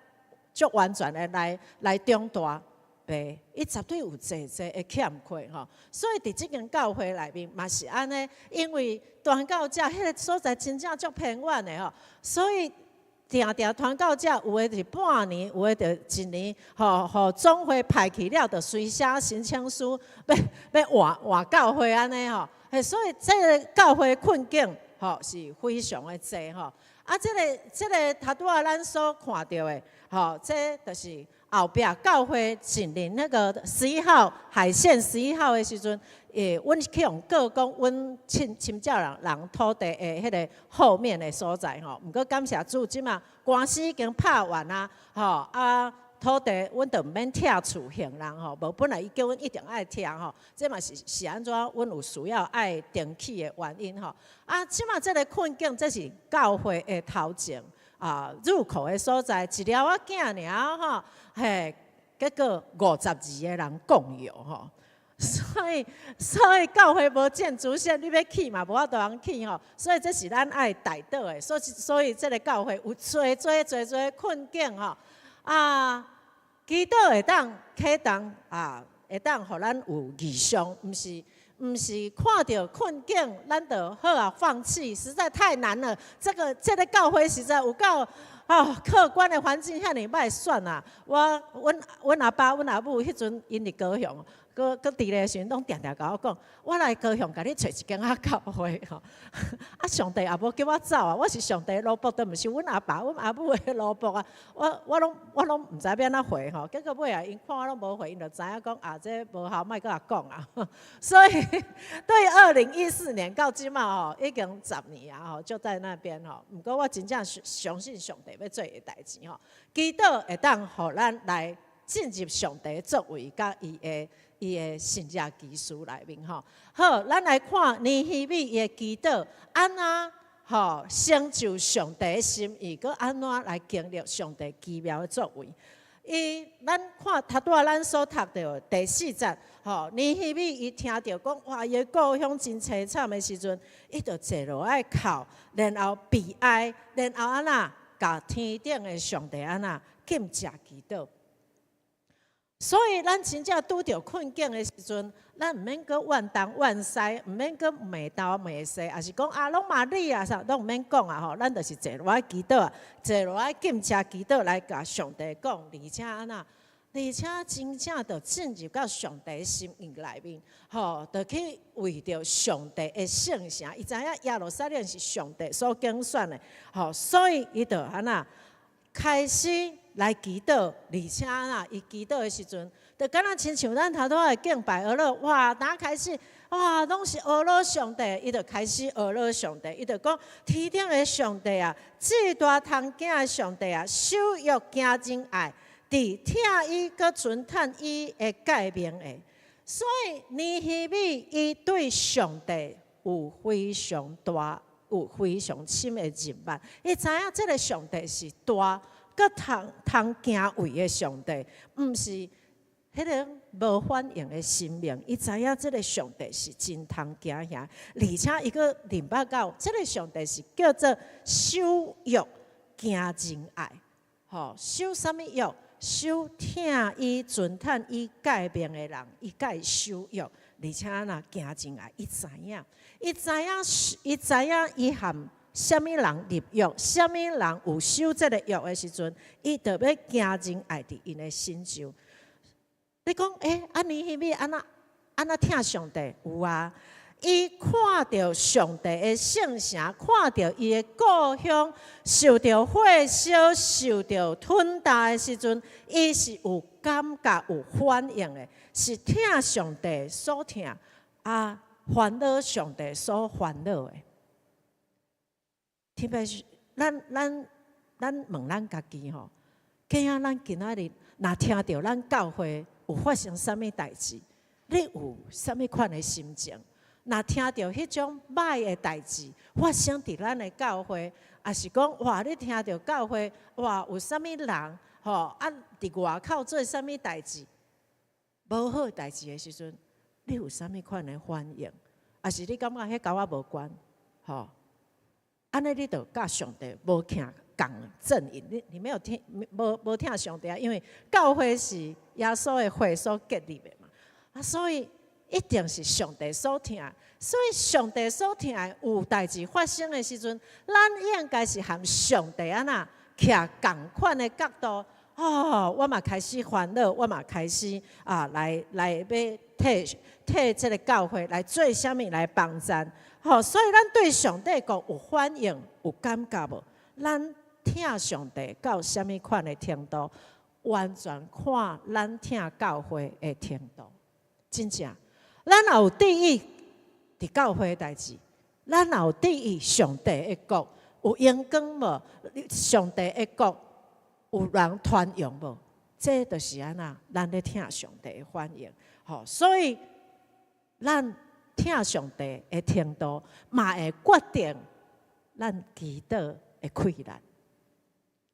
足完全的來長大？袂，伊絕對有濟濟的欠缺吼。所以佇這間教會內面嘛是按呢，因為傳教者彼个所在真正足偏遠的吼，所以定定傳教者有的是半年，有的就一年，吼予總會派去了，就隨寫申請書，欲換換教會按呢吼。所以這个教會困境吼是非常的濟吼。啊，這个頭拄仔咱所看著的，吼，這就是後壁教會緊鄰那個11號海線11號的時陣，阮去予告講，阮侵佔人土地的彼个後面的所在吼。毋過感謝主，這馬官司已經拍完啊，吼啊，土地阮就毋免拆厝還人吼，無本來伊叫阮一定愛拆吼，這嘛是按怎，阮有需要愛重起的原因吼。啊，這馬這个困境，這是教會的頭前啊入口的所在，一粒仔囝爾吼，嘿。結果52個人共有吼。所以教會無建築線，你欲起嘛無法度通起吼。所以這是咱愛代禱的。所以這个教會有濟濟濟濟困境吼。啊，祈禱會當啟動啊，會當予咱有異象，毋是看著困境，咱就好啊放棄，實在太難了。這個教會實在有夠哦，客觀的環境遐爾歹選啊。我阮阿爸、阮阿母彼陣𪜶佇高雄，閣閣佇咧時陣，攏定定共我講，我來高雄共你揣一間仔教會吼。啊，上帝也無叫我走啊，我是上帝的奴僕，都毋是阮阿爸、阮阿母的奴僕啊。我攏毋知欲按怎回吼。結果尾仔𪜶看我攏無回，𪜶就知影講啊，這無效，莫閣共講啊。所以對2014年到這馬吼，已經10年啊吼，就在那邊吼。毋過我真正相信上帝欲做伊的代誌吼。祈禱會當予咱來進入上帝的作為，佮伊的神蹟奇事內面吼。好，咱來看尼希米伊的祈禱，按怎吼成就上帝的心意，閣按怎來經歷上帝奇妙的作為。伊，咱看頭拄仔咱所讀著第四節，吼，尼希米伊聽著講，哇，伊的故鄉真凄慘的時陣，伊就坐落來哭，然後悲哀，然後按怎，共天頂的上帝按怎禁食祈禱。所以，咱真正拄著困境的時陣，咱毋免閣怨東怨西，毋免閣罵東罵西，抑是講啊，攏嘛你啊啥，攏毋免講啊吼。咱就是坐落來祈禱啊，坐落來禁食祈禱來共上帝講，而且按怎，而且真正就進入到上帝心意內面，吼，就去為著上帝的聖城，伊知影耶路撒冷是上帝所揀選的，吼，所以伊就按怎開始來祈禱，而且啊，伊祈禱的時陣，就敢若親像咱頭拄仔的敬拜呵咾，哇，打開始，哇，攏是呵咾上帝，伊就開始呵咾上帝，伊就講天頂的上帝啊，至大通驚的上帝啊，守約行仁愛，佇疼伊閣存趁伊的誡命的。所以尼希米伊對上帝有非常大、有非常深的認捌，伊知影這个上帝是大。閣通通敬畏的上帝，毋是彼个無反應的神明。伊知影這个上帝是真通驚嚇，而且伊閣認捌到這个上帝是叫做守約行仁愛，吼，守啥物約？守疼伊、遵趁伊誡命的人，伊共伊守約，而且若行仁愛，伊知影，伊知影，伊知影，伊和啥物人立約，啥物人有守這个約的時陣，伊就欲行仁愛佇𪜶的身上。你講，欸，啊尼希米按怎按怎疼上帝？有啊，伊看著上帝的聖城，看著伊的故鄉受著火燒、受著吞踏的時陣，伊是有感覺、有反應的，是疼上帝所疼，啊，煩惱上帝所煩惱的。特別是咱問咱家己吼，假仔咱今仔日若聽著咱教會有發生啥物代誌，你有啥物款的心情？若聽著彼種歹的代誌發生佇咱的教會，抑是講哇，你聽著教會哇有啥物人吼啊佇外口做啥物代誌，無好代誌的時陣，你有啥物款的反應？抑是你感覺彼佮我無關？吼？按呢，你就佮上帝無徛仝陣營，你沒有聽，無疼上帝啊，因為教會是耶穌的血所建立的嘛，啊，所以一定是上帝所疼，所以上帝所疼的有代誌發生的時陣，咱應該是和上帝按怎徛仝款的角度，哦，我嘛開始煩惱，我嘛開始啊，來欲替這个教會來做啥物來幫贊。吼，所以咱對上帝國有反應、有感覺無？咱疼上帝到啥物款的程度，完全看咱疼教會的程度。真正，咱若有注意佇教會的代誌，咱若有注意上帝的國有榮光無？上帝的國有人傳揚無？這就是按怎，咱咧疼上帝的反應。吼，所以咱疼上帝的程度，嘛會決定咱祈禱的氣力。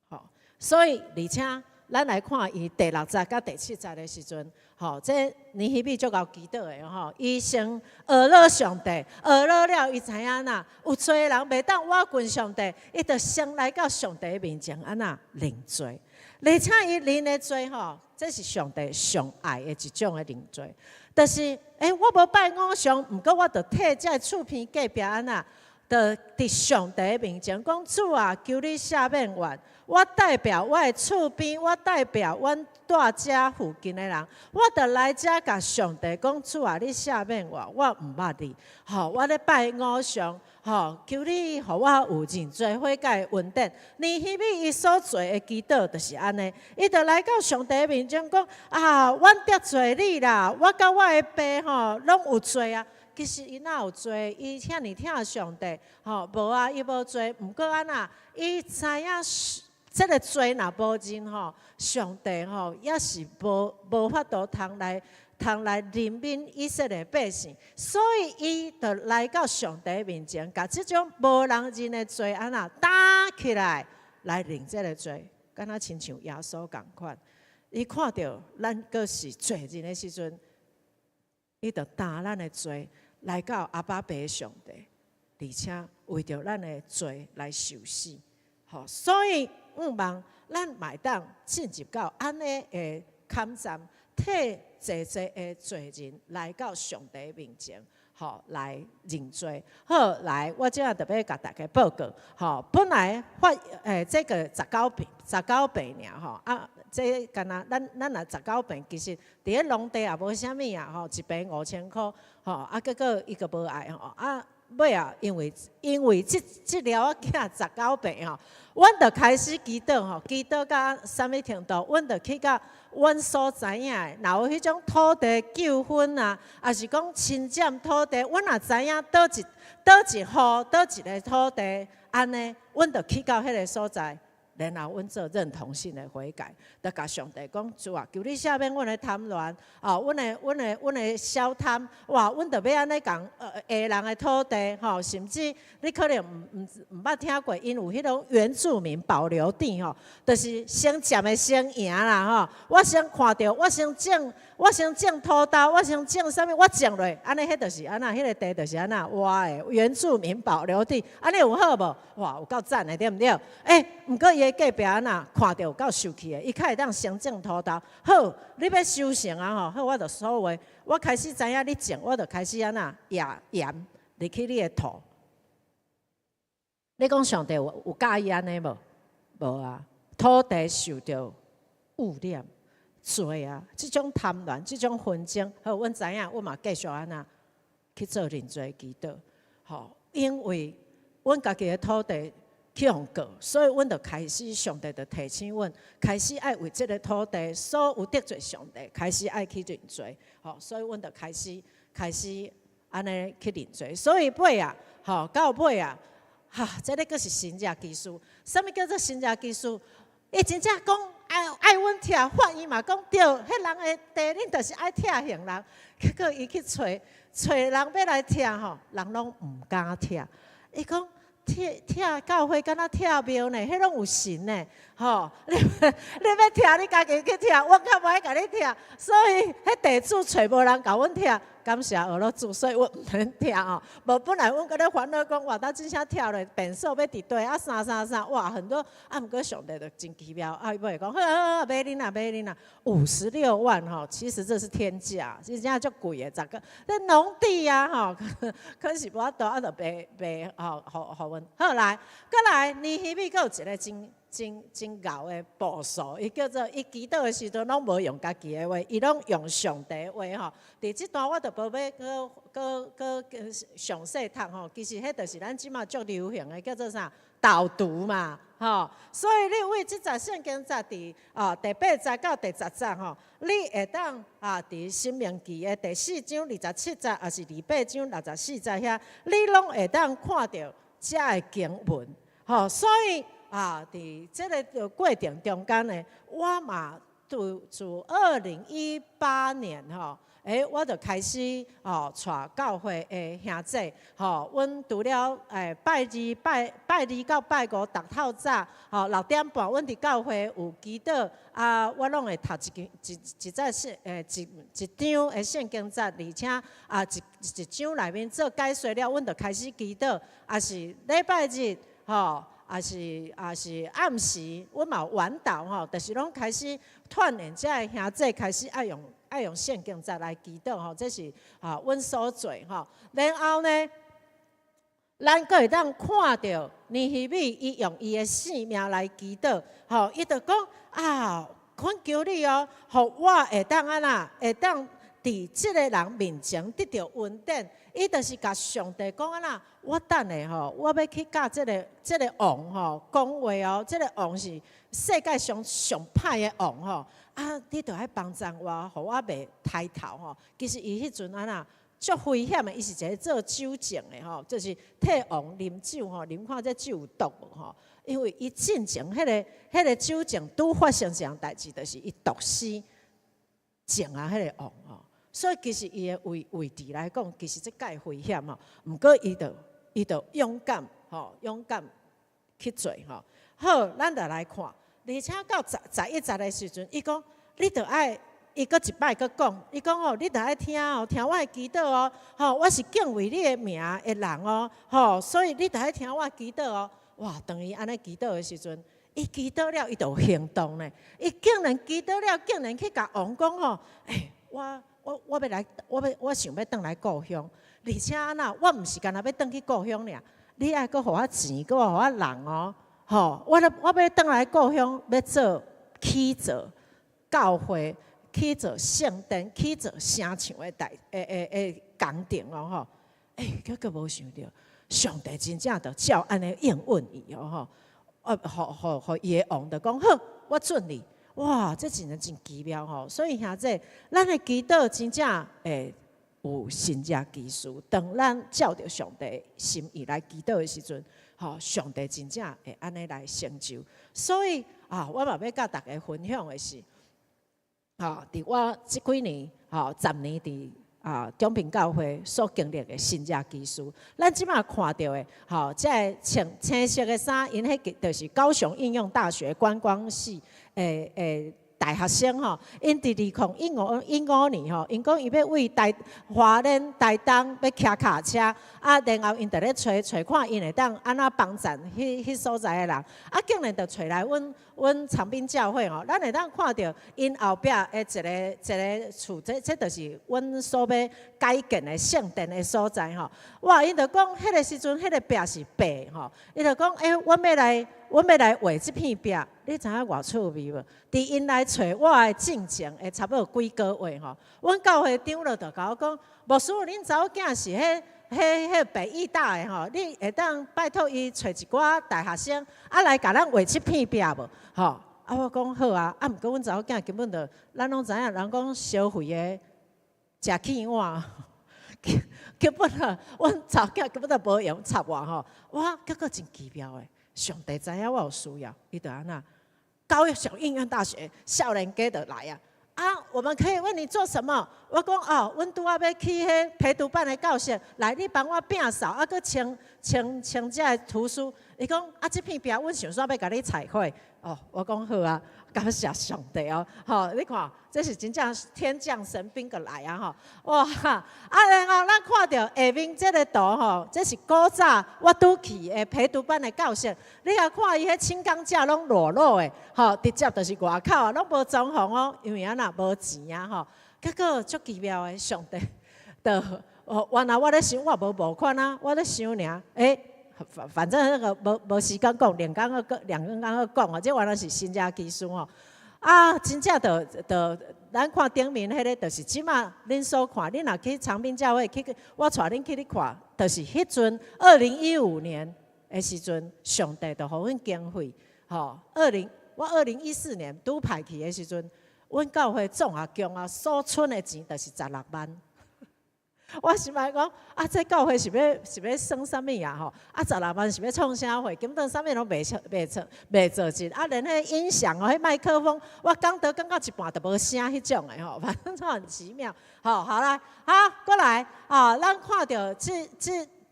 吼，所以而且咱來看伊第六節佮第七節的時陣，吼，這尼希米足𠢕祈禱的吼，伊先學了上帝，學了了，伊知影哪有罪的人袂當倚近上帝，伊就先來到上帝面前按怎認罪，而且伊認的罪吼，這是上帝上愛的一種的認罪，就是，我無拜偶像，毋過我就替這厝邊隔壁按怎，就佇上帝面前講，主啊，求你赦免我。我代表我的厝邊，我代表阮蹛遮附近的人，我就來遮共上帝講，主啊，你赦免我，我毋捌你，吼，我咧拜偶像，吼，求你予我有認罪悔改的恩典。尼希米伊所做的祈禱就是按呢，伊就來到上帝面前講啊，阮得罪你啦，我佮我的爸吼攏有罪啊。其實伊哪有罪？伊遐爾疼上帝，吼，無啊，伊無罪。毋過按怎，伊知影這个罪若無認吼，上帝吼也是無法度通來憐憫以色列百姓，所以伊就來到上帝面前，共這種無人認的罪按怎擔起來來認這个罪，敢若親像耶穌仝款。伊看著咱閣是罪人的時陣，伊就擔咱的罪來到阿爸父上帝，而且為著咱的罪來受死。吼，所以向望咱嘛會當進入到按呢的坎站，替濟濟的罪人來到上帝面前，吼，來認罪。好，來，我這下特別共大家報告，吼，本來發這个十九遍，十九遍爾吼，啊，這敢若咱若十九遍，其實佇咧農地也無啥物啊，吼，一坪5000箍，吼，啊，結果伊閣無愛吼，啊。尾啊，因為這寮仔囝十九遍吼，阮就開始祈禱吼，祈禱到啥物程度？阮就去到阮所知影的，若有彼種土地糾紛啊，抑是講侵佔土地，阮若知影佗一戶、佗一个土地，按呢，阮就去到彼个所在，然後阮做認同性的悔改，就共上帝講，主啊，求你赦免阮的貪婪，哦，阮的小貪，哇，阮就欲按呢共下人的土地，吼，甚至你可能毋捌聽過，𪜶有彼種原住民保留地，吼，就是先佔的先贏啦，吼，我先看著，我先種土豆，我先種啥物，我種落，按呢，彼就是按怎，彼个地就是按怎，我的原住民保留地，按呢有好無？哇，有夠讚的，對毋對？毋過伊的隔壁按怎看著有夠受氣的，伊較會當先種土豆。好，你欲收成啊吼，好，我就所有，我開始知影你種，我就開始按怎壓鹽入去你的土。你講上帝有佮意按呢無？無啊，土地受著污染。罪啊！這種貪婪，這種紛爭，好，阮知影，阮嘛繼續按怎去做認罪祈禱。吼，因為阮家己的土地去予告，所以阮就開始上帝就提醒阮，開始愛為這个土地所有得罪上帝，開始愛去認罪。吼，所以阮就開始按呢去認罪。所以尾啊，吼，到尾啊，哈，這个閣是神跡奇事。啥物叫做神跡奇事？伊真正講愛阮拆，法院嘛講對，彼人的地恁就是愛拆還人。結果伊去揣揣人欲來拆吼，人攏毋敢拆。伊講拆拆教會敢若拆廟呢，彼攏有神呢，吼！你欲拆你家己去拆，我較無愛共你拆。所以彼地主揣無人共阮拆，感謝阿羅主，所以阮毋免拆吼。無本來阮閣咧煩惱講，哇，咱真正拆落便所欲佇佗啊，啥啥啥，哇，很多啊，毋過上帝就真奇妙，啊，伊尾講好好好，買恁啦，買恁啦，56萬吼，其實這是天價，真正足貴的，十個這農地啊吼，可是無法度啊，就賣賣予予阮。好來，閣來尼希米閣有一个真真真𠢕的步數，伊叫做伊祈禱的時陣攏無用家己的話，伊攏用上帝的話吼。佇這段我就無欲閣詳細讀吼，其實彼就是咱這馬足流行的，叫做啥導讀嘛，吼。所以你為這節聖經節佇第八節到第十節吼，你會當啊佇申命記的第四章二十七節，抑是二八章六十四節遐，你攏會當看著遮的經文，吼。所以啊，佇這个過程中間呢，我嘛自2018年吼，欸，我就開始吼帶教會的兄弟，吼，阮除了欸拜二拜拜二到拜五逐透早吼6點半，阮佇教會有祈禱，啊，我攏會讀一經一一節聖欸一一章的聖經節，而且啊一一章內面做解說了，阮就開始祈禱，啊是禮拜日吼。也是也是暗時，阮嘛有晚禱吼，就是攏開始鍛鍊遮个兄弟開始愛用愛用聖經節來祈禱吼，這是啊阮所做吼。然後呢，咱閣會當看著尼希米伊用伊的性命來祈禱，吼，伊就講啊，懇求你哦，予我會當按怎，會當佇這个人面前得著恩典。伊就是共上帝講按怎，我等下吼，我欲去佮這个這个王吼講話哦，這个王是世界上上歹的王吼，啊，你著愛幫贊我，予我袂抬頭吼。其實伊彼陣按怎足危險的，伊是一个做酒政的吼，就是替王啉酒吼，啉看這酒有毒無吼。因為伊進前彼个彼个酒政拄發生一項代誌，就是伊毒死前仔彼个王吼。所以其實伊的位位置來講，其實這蓋危險吼。毋過伊就伊就勇敢吼，勇敢去做吼。好，咱就來看，而且到十十一節的時陣，伊講你著愛，伊閣一擺閣講，伊講吼，你著愛聽哦，聽我的祈禱哦，吼，我是敬畏你的名的人哦，吼，所以你著愛聽我祈禱哦。哇，當伊按呢祈禱的時陣，伊祈禱了，伊就有行動呢。伊竟然祈禱了，竟然去共王講吼，欸，我。我我欲來，我欲我想欲轉來故鄉，而且按怎，我毋是干焦欲轉去故鄉爾，你愛閣予我錢，閣予我人哦，吼，我咧我欲轉來故鄉，欲做起造教會、起造聖殿、起造城牆的代的的的工程哦，吼，欸，結果無想著，上帝真正就照按呢應允伊哦，吼，啊，予予伊的王就講好，我准你。哇，這真正真奇妙吼！所以兄弟，咱的祈禱真正會有神蹟奇事。當咱照著上帝心意來祈禱的時陣，吼，上帝真正會按呢來成就。所以啊，我嘛欲佮大家分享的是，吼，佇我這幾年，吼，10年佇啊中平教會所經歷的神蹟奇事，咱這馬看著的，吼，這个穿青色的衫，𪜶彼個就是高雄應用大學觀光系的的大學生吼，𪜶佇2015、15年吼，𪜶講伊欲為台花蓮、台東欲騎跤車，啊，然後𪜶就咧揣揣看，𪜶會當按怎幫贊彼彼所在的人，啊，竟然就揣來阮阮長濱教會吼，咱會當看著𪜶後壁的一个一个厝，這這就是阮所欲改建的聖殿的所在吼。哇，𪜶就講，彼个時陣，彼个壁是白吼，伊就講，欸，阮欲來，阮欲來畫這片壁，你知影偌趣味無？佇𪜶來揣我的進前的差不多幾個月吼，阮教會長老就共我講，牧師，恁查某囝是彼彼彼北藝大的吼，你會當拜託伊揣一寡大學生，啊來共咱畫這片壁無？吼，啊我講好啊，啊毋過阮查某囝根本就，咱攏知影，人講燒肥的食起碗，根本啊，阮查某囝根本就無閒插我吼，哇，結果真奇妙的，上帝知影我有需要，伊就按怎？高雄應用大學少年家就來啊！啊，我們可以為你做什麼？我講哦，阮拄仔欲起彼陪讀班的教室，來你幫我摒掃，啊，閣清清清這个圖書。伊講啊，這片壁阮想說欲共你彩繪。哦，我講好啊，感謝上帝哦。吼，你看，這是真正天降神兵閣來啊！吼，哇！啊，然後咱看著下面這个圖吼，這是古早我拄去的陪讀班的教室。你若看伊彼輕鋼架攏裸露的，吼，直接就是外口啊，攏無裝潢哦，因為按怎無錢啊，吼。結果足奇妙的，上帝就哦，原來我咧想我無募款啊，我咧想爾，欸，反反正那個無無時間講，兩工閣兩工閣講哦，這原來是神蹟奇事吼。啊，真正就就咱看頂面彼个，就是這馬恁所看，恁若去長濱教會去，我帶恁去咧看，就是彼陣2015年的時陣，上帝就予阮經費，吼，我2014年拄派去的時陣，阮教會總合共啊，所存的錢就是十六萬。我是來講，啊，這教會是欲耍啥物啊？吼，啊，16萬是欲創啥貨？根本啥物攏袂出、袂出、袂做真。啊，連彼音響哦，彼麥克風，我講道講到一半就無聲彼種的吼，反正很奇妙。好，好啦，好，過來啊，咱看著這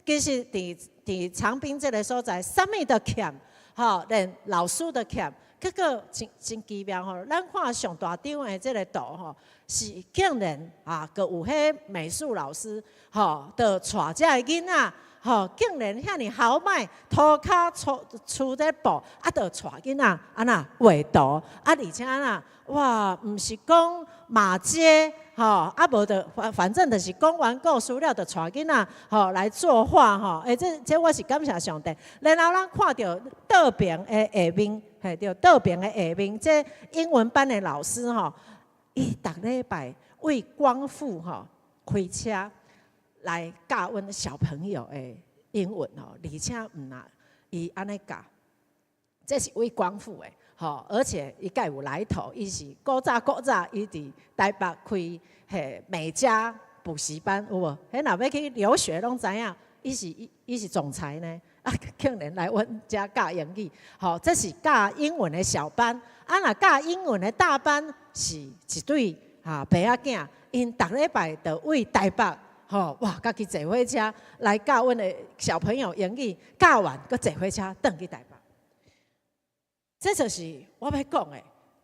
其實佇長濱這个所在，啥物都欠，吼，連老師都欠。結果真真奇妙吼，咱看上大張的這个圖吼，是竟然啊，閣有彼美術老師吼，就帶這个囡仔吼，竟然遐爾豪邁，塗跤出出咧布，啊，就帶囡仔按怎畫圖，啊，而且啊，哇，毋是講馬偕吼，啊，無就反正就是講完故事了，就帶囡仔吼來作畫吼，欸，這我是感謝上帝。然後咱看著倒爿的下面。嘿，對，倒爿的下面，這英文班的老師吼，伊逐禮拜為光復吼開車來教阮小朋友的英文吼，而且毋若伊按呢教，這是為光復的吼，而且伊蓋有來頭，伊是古早古早伊佇台北開彼美加補習班有無？彼若欲去留學攏知影，伊是總裁呢。啊，竟然來阮遮教英語，吼，這是教英文的小班。啊，若教英文的大班是一對哈爸仔囝，𪜶逐禮拜就為台北，吼哇，家己坐火車來教阮的小朋友英語，教完閣坐火車轉去台北。這就是我欲講的，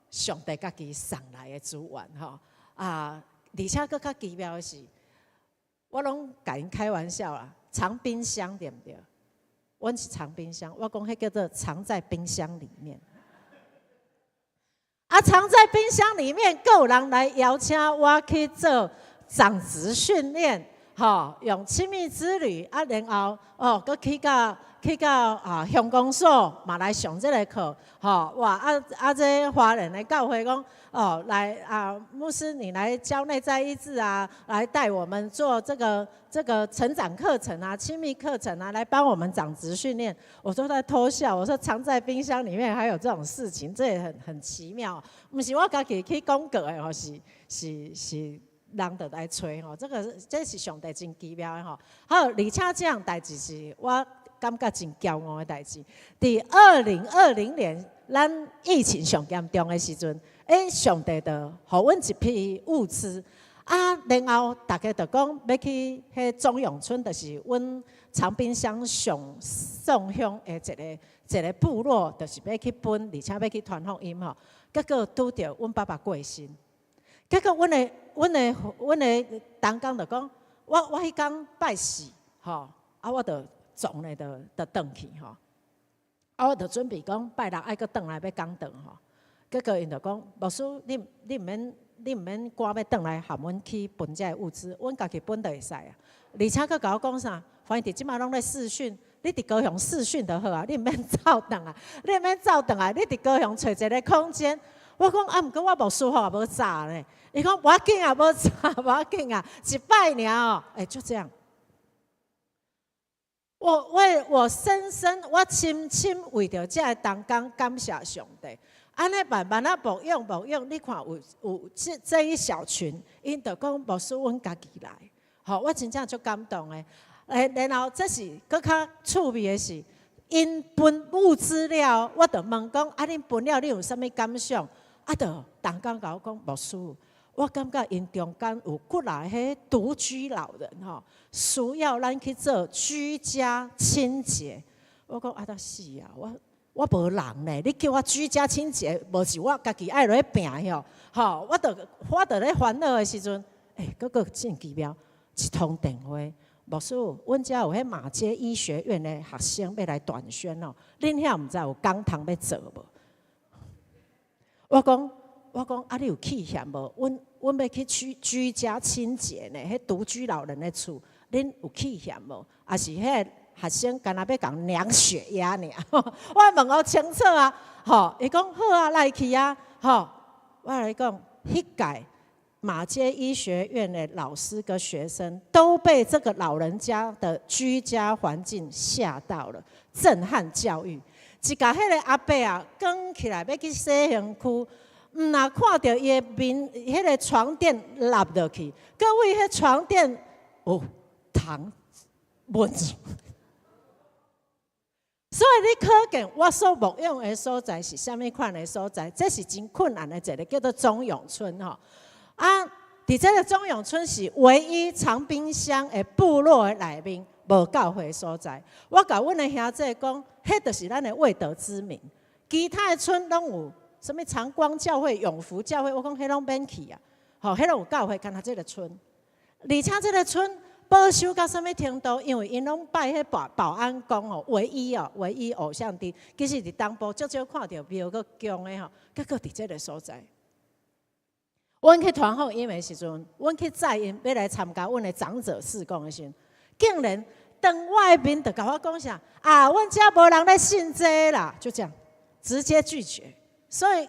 上帝家己送來的資源，吼啊！而且閣較奇妙的是，我攏共𪜶開玩笑啦，藏冰箱對毋對？阮是藏冰箱，我講彼叫做藏在冰箱裡面。啊，藏在冰箱裡面，閣有人來邀請我去做長職訓練，吼，用親密之旅啊，然後哦，閣去到啊鄉公所嘛來上這个課，吼哇啊啊！這華人的教會講哦，來啊，牧師你來教內在醫治啊，來帶我們做這個成長課程啊，親密課程啊，來幫我們長職訓練。我都在偷笑，我說藏在冰箱裡面還有這種事情，這也很奇妙。毋是我家己去廣告的吼，是。人就來揣吼，這是上帝真奇妙的吼。好，而且這項代誌是我感覺真驕傲的代誌。佇2020年，咱疫情上嚴重的時陣，欸，上帝就予阮一批物資啊，然後大家就講欲去彼中永村，就是阮長濱鄉上宋鄉的一個部落，就是欲去分，而且欲去傳福音吼。結果拄著阮爸爸過身。結果阮的同工就講，我彼工拜四吼，啊我就撞咧就轉去吼，啊我就準備講拜六愛閣轉來欲講道吼。結果𪜶就講，牧師你毋免趕欲轉來含阮去分這个物資，阮家己分就會使啊。而且閣共我講啥？反正這擺攏咧視訊，你佇高雄視訊就好啊，你毋免走轉來，你毋免走轉來，你佇高雄揣一个空間。我講啊，毋過我無舒服也無早呢。伊講無要緊啊，無早無要緊啊，一擺爾哦，欸，就這樣。我深深為著這个同工感謝上帝。按呢慢慢仔牧養牧養，你看有這一小群，𪜶就講牧師，阮家己來，吼，我真正足感動的。欸，然後這是閣較趣味的是，𪜶分物資了，我就問講，啊，恁分了，你有啥物感想？啊，就同工共我講，牧師，我感覺𪜶中間有幾若彼獨居老人吼，需要咱去做居家清潔。我講啊，得死啊！我無人呢，你叫我居家清潔，無是我家己愛落去拚吼。吼，我就咧煩惱的時陣，欸，閣閣真奇妙，一通電話，牧師，阮遮有彼馬偕醫學院的學生欲來短宣哦，恁遐毋知有講堂欲做無？我講啊，你有去嫌無？阮欲去居家清潔呢，彼獨居老人的厝，恁有去嫌無？抑是彼个學生干焦欲共量血壓爾？我問予清楚啊，吼，伊講好啊，來去啊，吼，我來講，彼屆馬偕醫學院的老師跟學生都被這個老人家的居家環境嚇到了，震撼教育。一共彼个阿伯啊，捲起來欲去洗身軀，毋若看著伊的面，彼个床墊落落去，閣為彼床墊有糖聞。所以你可見我所牧養的所在是啥物款的所在？這是真困難的一個叫做中永村吼。啊，佇這個中永村是唯一長濱鄉的部落的內面無教會所在。我共阮的兄弟講，彼就是咱的未得之民。其他的村攏有啥物長光教會、永福教會，我講彼攏免去啊。吼，彼攏有教會，干焦這個村，而且這個村保守到啥物程度？因為𪜶攏拜彼保保安宮吼，唯一哦，唯一偶像佇，其實佇東部足少看著廟閣宮的吼，結果佇這個所在。阮去傳福音的時陣，阮去載𪜶欲來參加阮的長者事工的時陣，竟然當我的面就共我講啥？啊，阮遮無人咧信這個啦，就這樣直接拒絕。所以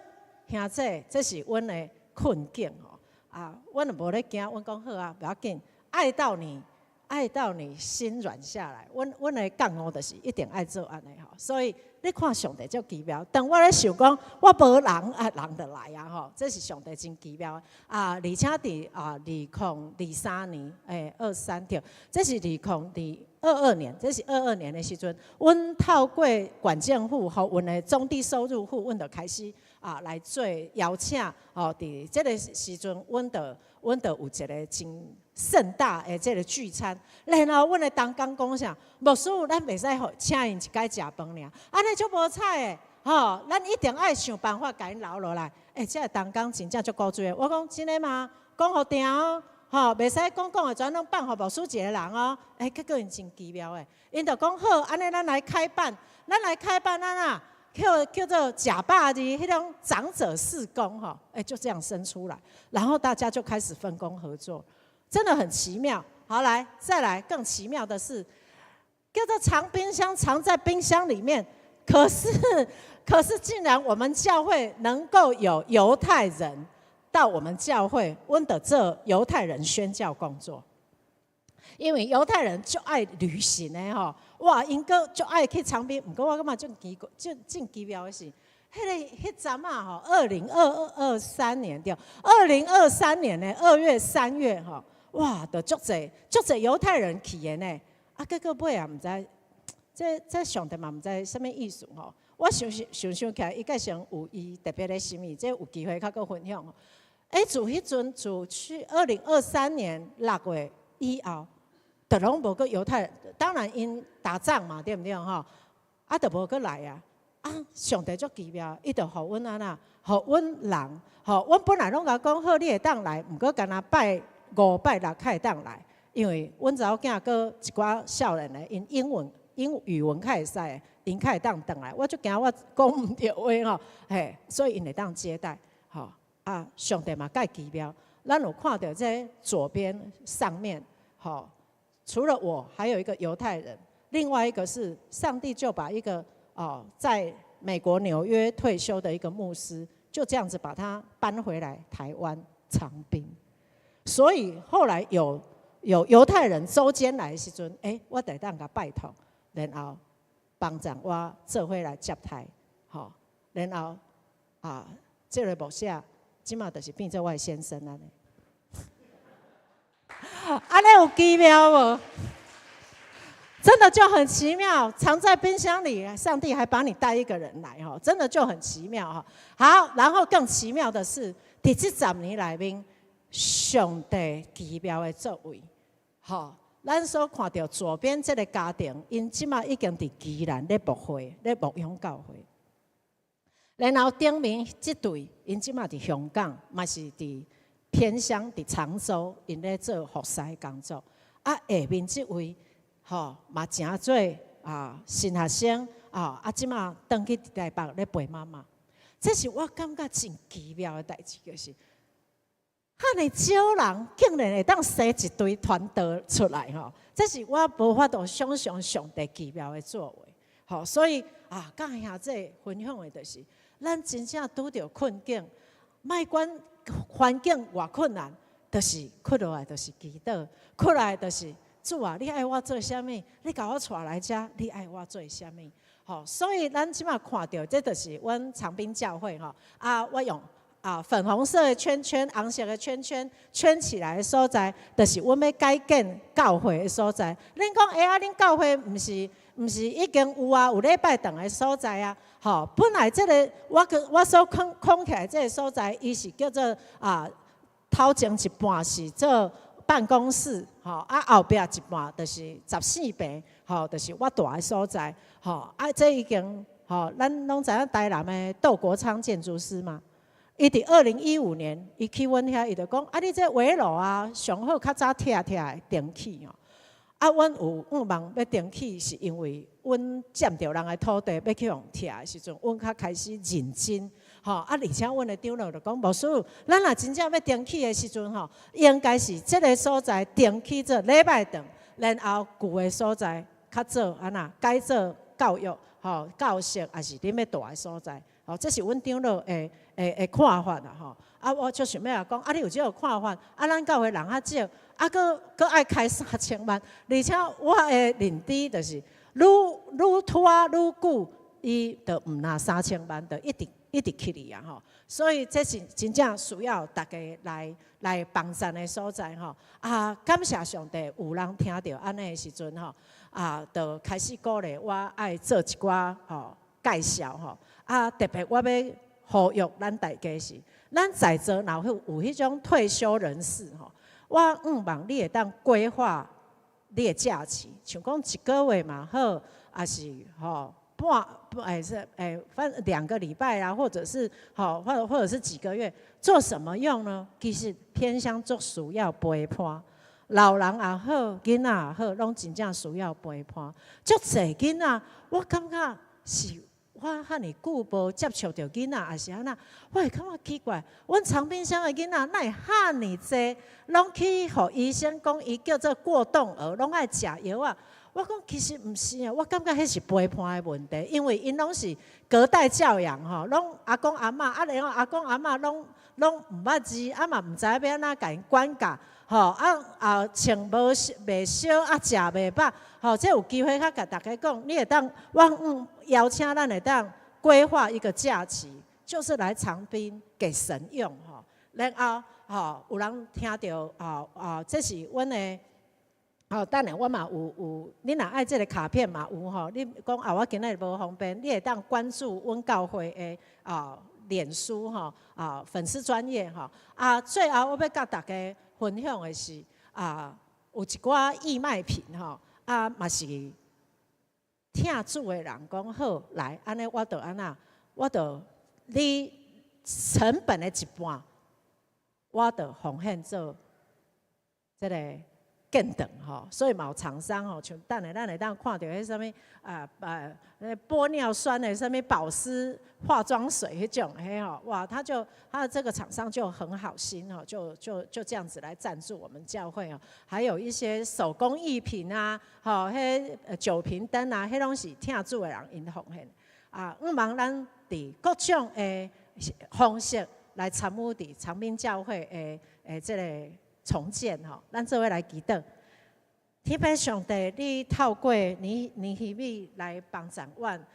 兄弟，這是阮的困境吼。啊，阮就無咧驚，阮講好啊，無要緊，愛到你，愛到你心軟下來。阮阮的覺悟就是一定愛做按呢吼。所以你看上帝足奇妙。當我咧想講，我無人啊，人就來啊吼，這是上帝真奇妙啊！而且佇啊2023年，23對，這是2022年，這是二二年的時陣，阮透過縣政府予阮的中低收入戶，阮就開始啊來做邀請吼。佇這個時陣，阮就有一個真盛大的這個聚餐，然後阮的同工講啥？牧師，咱袂使予請𪜶一擺食飯爾，按呢足無彩的，吼！咱一定愛想辦法共𪜶留落來。欸，這個同工真正足古錐的。我講真的嗎？講予定哦，吼，袂使講講的全攏放予牧師一個人哦。欸，結果𪜶真奇妙的，𪜶就講好，按呢咱來開辦，咱來開辦按怎？叫叫做食飽的彼種長者事工吼，欸，就這樣生出來，然後大家就開始分工合作。真的很奇妙。好，來再來，更奇妙的是，叫做藏冰箱，藏在冰箱裡面。可是，可是，竟然我們教會能夠有猶太人到我們教會，阮就做猶太人宣教工作。因為猶太人足愛旅行的吼，哇，𪜶閣足愛去長濱。毋過我感覺真奇怪，真真奇妙的是，彼個彼陣仔吼，2023年對，2023年的2月3月吼。哇！就足濟足濟猶太人去的呢，啊，結果尾也毋知，這這上帝嘛毋知啥物意思吼。我想想想起來，伊該上有伊特別的心意，這有機會較閣分享。欸，自彼陣自去2023年6月以後，就攏無閣猶太人，當然𪜶打仗嘛，對毋對吼？啊，就無閣來啊。啊，上帝足奇妙，伊就予阮按怎，予阮人，吼，阮本來攏共講好，你會當來，毋過干焦拜五拜六較會當來，因為阮查某囝閣一寡少年的，𪜶英文英語文較會使，𪜶較會當轉來。我足驚我講毋著話吼，嘿，所以𪜶會當接待，吼啊，上帝嘛蓋奇妙，咱有看著這左邊上面，吼，除了我，還有一個猶太人，另外一個是上帝就把一個哦，在美國紐約退休的一個牧師，就這樣子把他搬回來台灣長濱。所以後來有猶太人周間來的時陣，欸，我會當共拜託，然後幫助我做伙來接待，吼，然後啊，這個牧者這馬就是變做我的先生按呢。按呢有奇妙無？真的就很奇妙，藏在冰箱裡，上帝還把你帶一個人來，吼，真的就很奇妙，哈。好，然後更奇妙的是，佇這十年內面，上帝奇妙的作為，吼，咱所看著左邊這個家庭，𪜶這馬已經佇宜蘭咧牧會，咧牧養教會。然後頂面這對，𪜶這馬佇香港，嘛是佇偏鄉佇長洲，𪜶咧做服侍工作。啊，下面這位，吼，嘛誠做啊神學生啊，啊，這馬轉去台北咧陪媽媽。這是我感覺真奇妙的代誌，就是。遐爾少人竟然會當生一堆傳道出來吼，這是我無法度想象上帝奇妙的作為。吼，所以啊，佮兄弟分享的就是，咱真正拄著困境，莫管環境偌困難，就是跪落來就是祈禱，跪落來就是主啊，你愛我做啥物？你共我帶來遮，你愛我做啥物？吼，所以咱這馬看著，這就是阮長濱教會吼。啊，我用啊，粉紅色的圈圈、紅色的圈圈圈起來的所在，就是阮欲改建教會的所在。恁講，欸啊，恁教會毋是已經有啊？有禮拜堂的所在啊？吼，本來這个我閣我所空空起來這个所在，伊是叫做啊，頭前一半是做辦公室，吼，啊後壁一半就是14坪，吼，就是我蹛的所在，吼，啊，這已經吼，咱攏知影台南的竇國昌建築師嘛？伊佇2015年，伊去阮遐，伊就講：啊，你這圍樓啊，上好較早拆拆的重起哦。啊，阮有向望欲重起，是因為阮佔著人的土地，欲去予拆的時陣，阮較開始認真。吼啊，而且阮的長老就講，牧師，咱若真正欲重起的時陣吼，應該是這个所在重起做禮拜堂，然後舊的所在較做按怎改做教育吼教室，抑是恁欲蹛的所在。吼，這是阮長老的看法啦吼。啊，我就想欲來講，啊，你有這个看法，啊，咱教會人較少，啊，閣閣愛開三千萬，而且我的認知就是，愈愈拖愈久，伊就毋若三千萬，就一直一直起去啊吼。所以這是真正需要大家來幫贊的所在吼。啊，感謝上帝，有人聽著按呢的時陣吼，啊，就開始鼓勵我愛做一寡吼介紹吼。啊，特別我欲呼籲咱大家是，咱在座若有有彼種退休人士吼，我向望你會當規劃你的假期，像講一個月嘛好，抑是吼半欸是欸，反正2個禮拜啊，或者是吼，或者是幾個月，做什麼用呢？其實偏鄉足需要陪伴，老人也好，囡仔也好，攏真正需要陪伴。足濟囡仔，我感覺是。我遐爾久無接觸著囡仔，抑是按怎？我會感覺奇怪，阮長濱鄉的囡仔哪會遐爾濟，攏去予醫生講伊叫做過動兒，攏愛食藥仔！我講其實毋是啊，我感覺彼是陪伴的問題，因為𪜶攏是隔代教養吼，攏阿公阿嬤啊，然後阿公阿嬤攏攏毋捌字，啊嘛毋知影欲按怎共𪜶管教，吼啊啊穿無袂少，啊食袂飽，吼，這有機會較共大家講，你會當我邀請咱會當規劃一個假期，就是來長濱給神用吼，然後吼有人聽著啊啊，這是阮的。好，等下我嘛有有，你若愛這个卡片嘛有吼。你講啊，我今仔日無方便，你會當關注阮教會的啊臉書吼啊粉絲專頁吼。啊，最後我欲佮大家分享的是啊，有一寡義賣品吼，啊嘛是疼主的人講好來，按呢我就按怎，我就你成本的一半，我就奉獻做這个建堂吼，所以嘛有廠商吼，像等下咱會當看著彼啥物啊啊，玻尿酸的啥物保濕化妝水彼種彼吼，哇，他就他的這個廠商就很好心吼，就這樣子來贊助我們教會哦，還有一些手工藝品啊，吼，彼酒瓶燈啊，彼攏是疼主的人𪜶奉獻啊，向望咱佇各種的方式來參與佇長濱教會的這个重建吼，咱做伙來祈禱。天父上帝，你透過尼希米來幫助阮，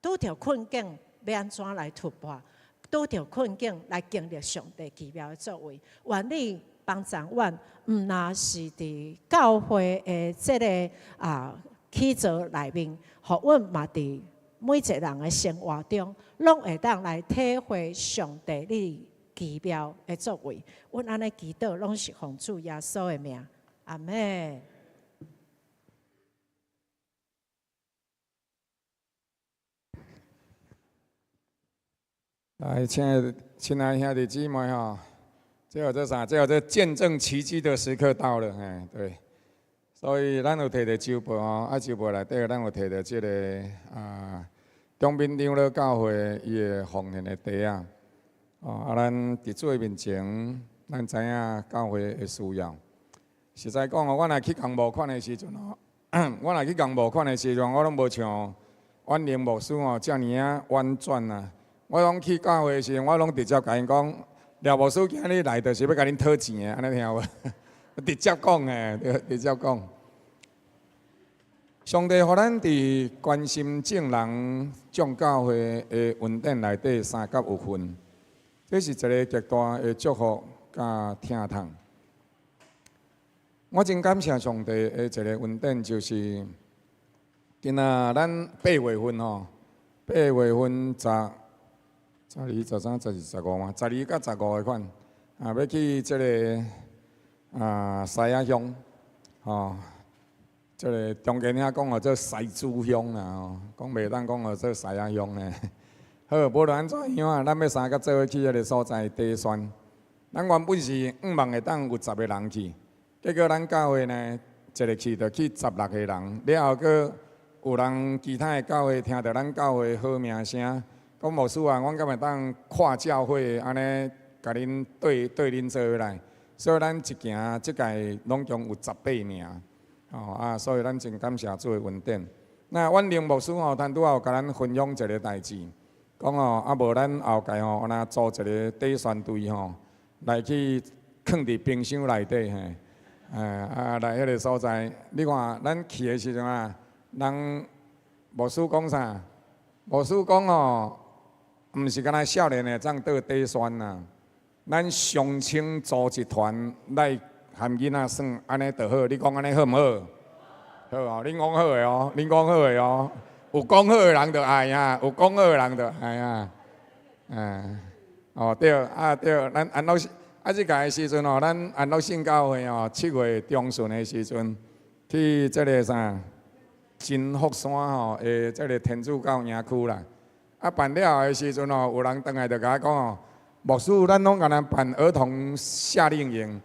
拄著困境欲按怎來突破？拄著困境來經歷上帝奇妙的作為。願你幫助阮，毋若是佇教會的這个啊起造內面，予阮嘛佇每一個人的生活中，攏會當來體會上帝你奇妙的作為。阮按呢祈禱，攏是奉主耶穌的名，阿們。來，親愛的、親愛兄弟姊妹吼，這叫做啥？這叫做見證奇蹟的時刻到了，嘿，對。所以咱有提著周報吼，啊，周報內底咱有提著這个啊，長濱長老教會伊的奉獻的袋仔。哦，啊，咱佇主的面前，咱知影教會的需要。實在講哦，我若去共募款的時陣哦，我若去共募款的時陣，我攏無像婉玲牧師哦，遮爾仔婉轉啊。我攏去教會的時陣，我攏直接共𪜶講，廖牧師今日來就是欲共恁討錢的，按呢聽無？直接講的，對，直接講。上帝予咱佇關心眾人眾教會的恩典內底三角有份。這是一个極大的祝福佮疼痛。我真感謝上帝的一个恩典，就是今仔咱八月份吼，八月份十、十二、十三、十四、十五嘛，十二佮十五的款，啊，欲去這个西仔鄉，吼，這个中間遐講號做西子鄉啦吼，講袂當講號做西仔鄉呢。好，無論按怎樣啊，咱欲三甲做伙去彼个所在短宣。咱原本是向望會當有十个人去，結果咱教會呢，一个去就去十六個人，了後閣有人其他的教會聽著咱教會好名聲，講牧師啊，阮敢會當跨教會按呢，共恁綴綴恁做伙來，所以咱一行這屆攏總有十八名，吼啊，所以咱真感謝主的恩典。那婉玲牧師吼，頭拄仔有共咱分享一个代誌，講吼啊無咱後屆吼，按呢組一个短宣隊吼，來去囥佇冰箱內底嘿，啊來彼个所在，你看咱去的時陣啊，人牧師講啥？牧師講吼，毋是干焦少年的當倒短宣啊，咱雙青組一團來含囡仔耍，按呢就好。你講按呢好毋好？好哦，恁講好的哦，恁講好的哦。有講好的人就愛啊，有講好的人就愛啊。嗯，哦對，啊對，咱安樂啊，這屆的時陣哦，咱安樂聖教會哦，7月中旬的時陣去這个啥真福山吼的這个天主教營區啦。啊，辦了的時陣哦，有人轉來就共我講哦，牧師，咱攏干焦辦兒童夏令營，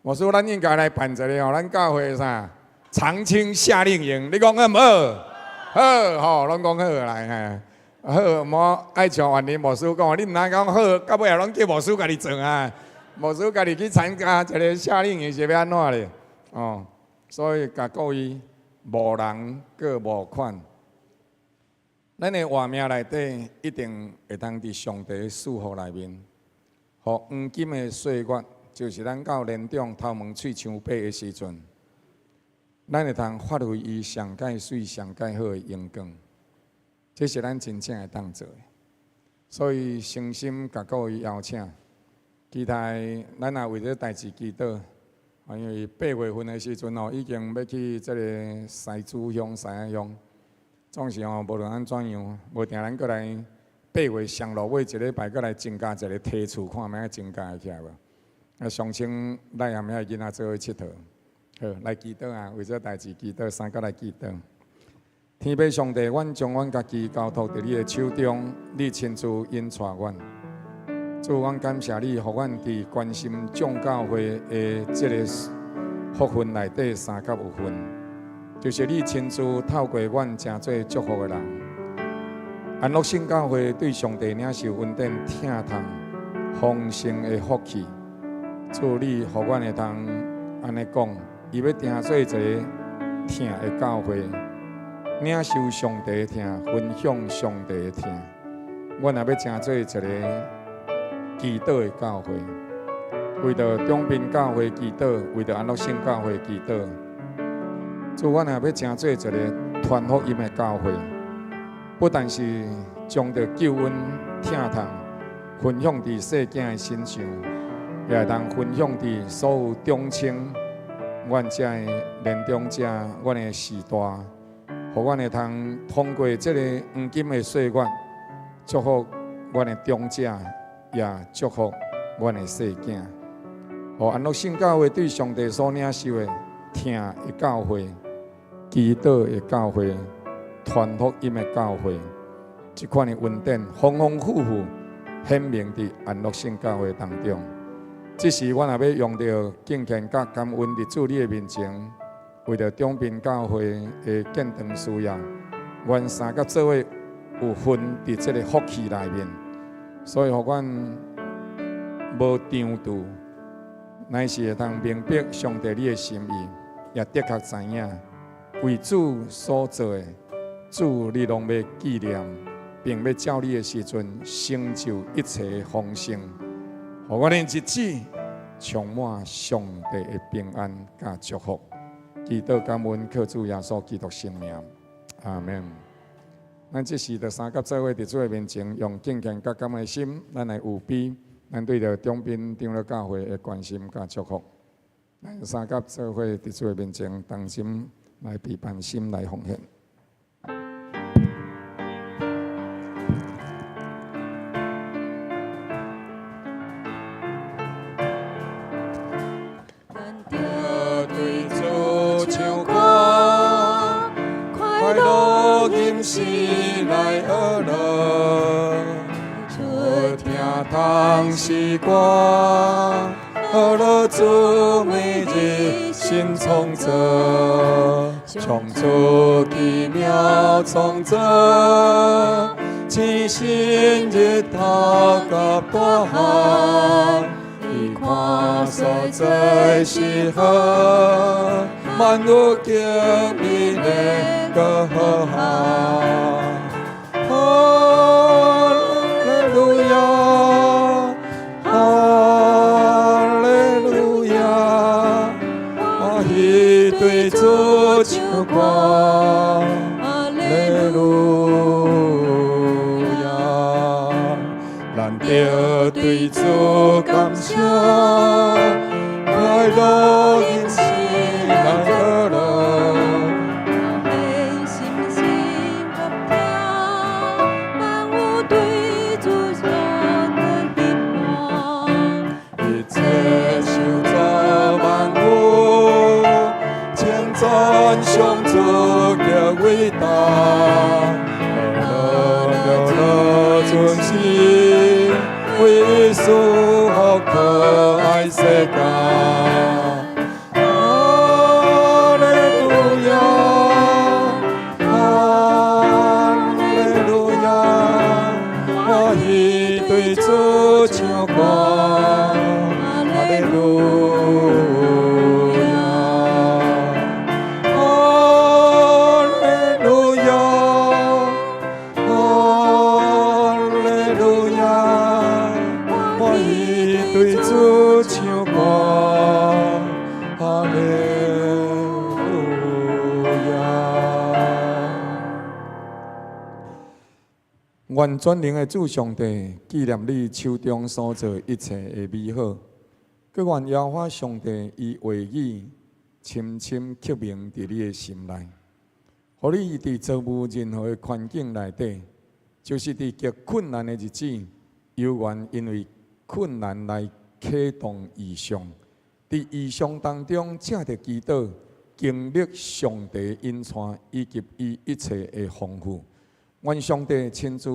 牧師，咱應該來辦一个哦，咱教會啥長青夏令營，你講好毋好？好吼，攏講好來嘿，好，無愛像萬年牧師講，你毋通講好，到尾仔攏叫牧師家己做啊，牧師家己去參加一个夏令營是欲按怎咧？哦，所以共各位無人閣無款。咱的活命內底一定會當佇上帝的賜福內面，予黃金的歲月，就是咱到年長頭毛喙鬚白的時陣，咱會當發揮伊上蓋媠、上蓋好的榮光。這是咱真正會當做的。所以誠心共各位邀請，其他咱也為這代誌祈禱。因為八月份的時陣哦，已經欲去這个西子鄉、西仔鄉。總是吼，無論按怎樣，無定咱閣來八月上落尾一禮拜，閣來增加一个梯次，看欲增加會起來無？啊，上清來含遐囡仔做伙𨑨迌，好，來祈禱啊，為這代誌祈禱，三甲來祈禱。天父上帝，阮將阮家己交託佇你的手中，你親自引帶阮。主，阮感謝你，予阮佇關心眾教會的這个福分內底相佮有份。就是你親自透過阮成做祝福的人。安樂聖教會對上帝領受恩典、疼痛、豐盛的福氣。主，你予阮會當按呢講，伊欲定做一个疼的教會，領受上帝的疼，分享上帝的疼。阮也欲成做一个祈禱的教會，為著長濱教會祈禱，為著安樂聖教會祈禱。主，阮也欲成做一个傳福音的教會，不但是將著救恩疼痛分享佇細囝的身上，也會當分享佇所有長青，阮遮的年長者，阮的時代，予阮會通通過這个黃金的歲月，祝福阮的長者，也祝福阮的細囝。予安樂聖教會對上帝所領受的疼的教會、祈禱的教會、傳福音的教會，這款的恩典豐豐富富顯明佇安樂聖教會當中。這時，阮也欲用著敬虔佮感恩佇主你的面前，為著長濱教會的建堂需要，阮三甲做伙有份佇這个福氣內面，所以予阮無張挃，乃是會通明白上帝你的心意，也的確知影為主所做的，主你攏欲紀念，並欲照你的時陣成就一切豐盛，予阮的日子充滿上帝的平安佮祝福。祈禱感恩，靠主耶穌基督聖名，阿門。咱這時就三佮做伙佇主的面前，用敬虔佮感恩的心，咱來預備。咱對著長濱長老教會的關心佮祝福。咱三甲做伙佇主的面前，同心來備辦心來奉獻。咱著對主唱歌，快樂吟詩來學樂，出聽通詩歌，學樂主每日新創造，創出奇妙創造，星辰日頭佮大漢，伊看所做是好，萬有敬美的閣好漢。哈利路亞，哈利路亞，歡喜對主唱歌，哈利路亞，咱著對主感謝，快樂吟詩來學樂。心心合聽，萬有對主唱的希望。一切受造萬物，稱讚上主極偉大，樂樂樂尊神，為賜福可愛世界。哈利路亞，哈利路亞，歡喜對主唱歌，哈利路亞，哈利路亞，哈利路亞，歡喜對主唱歌，哈利路亞。願全能的主上帝紀念你手中所做一切的美好，閣願耶和華上帝伊話語深深刻銘佇你的心內，予你佇遭遇任何的環境內底，就是佇極困難的日子，猶原因為困難來啟動異象，佇異象當中藉著祈禱，經歷上帝引帶以及伊一切的豐富。願上帝親自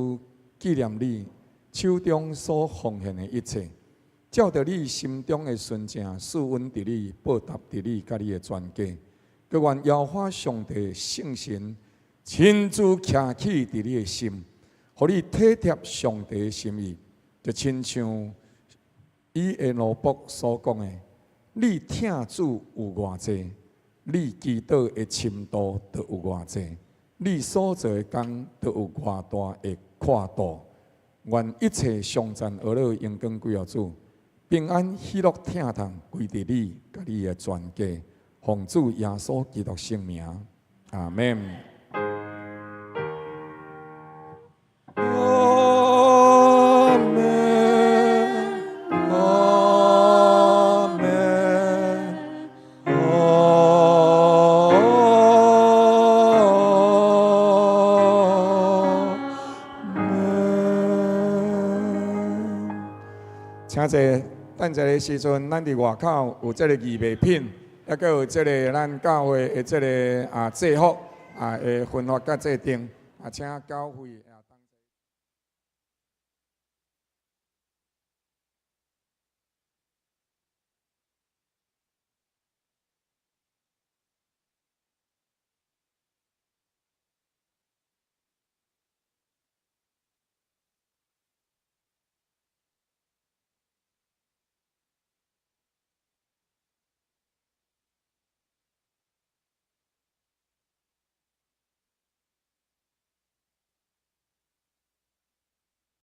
紀念你手中所奉獻的一切，照著你心中的純正，賜恩佇你，報答佇你佮你的全家。閣願耶和華上帝聖神親自徛起佇你的心，予你體貼上帝的心意，就親像伊的奴僕所講的：你疼主有偌濟，你祈禱的深度就有偌濟。你所做的工，就有偌大的闊度。願一切頌讚、呵咾、榮光歸予主，平安、喜樂、疼痛歸佇你佮你的全家。奉主耶穌基督聖名，阿們。阿們，阿們，阿們。請坐，等一下時陣，咱佇外口有這个義賣品，抑閣有這个咱教會的這个制服會分發佮制定，請教會。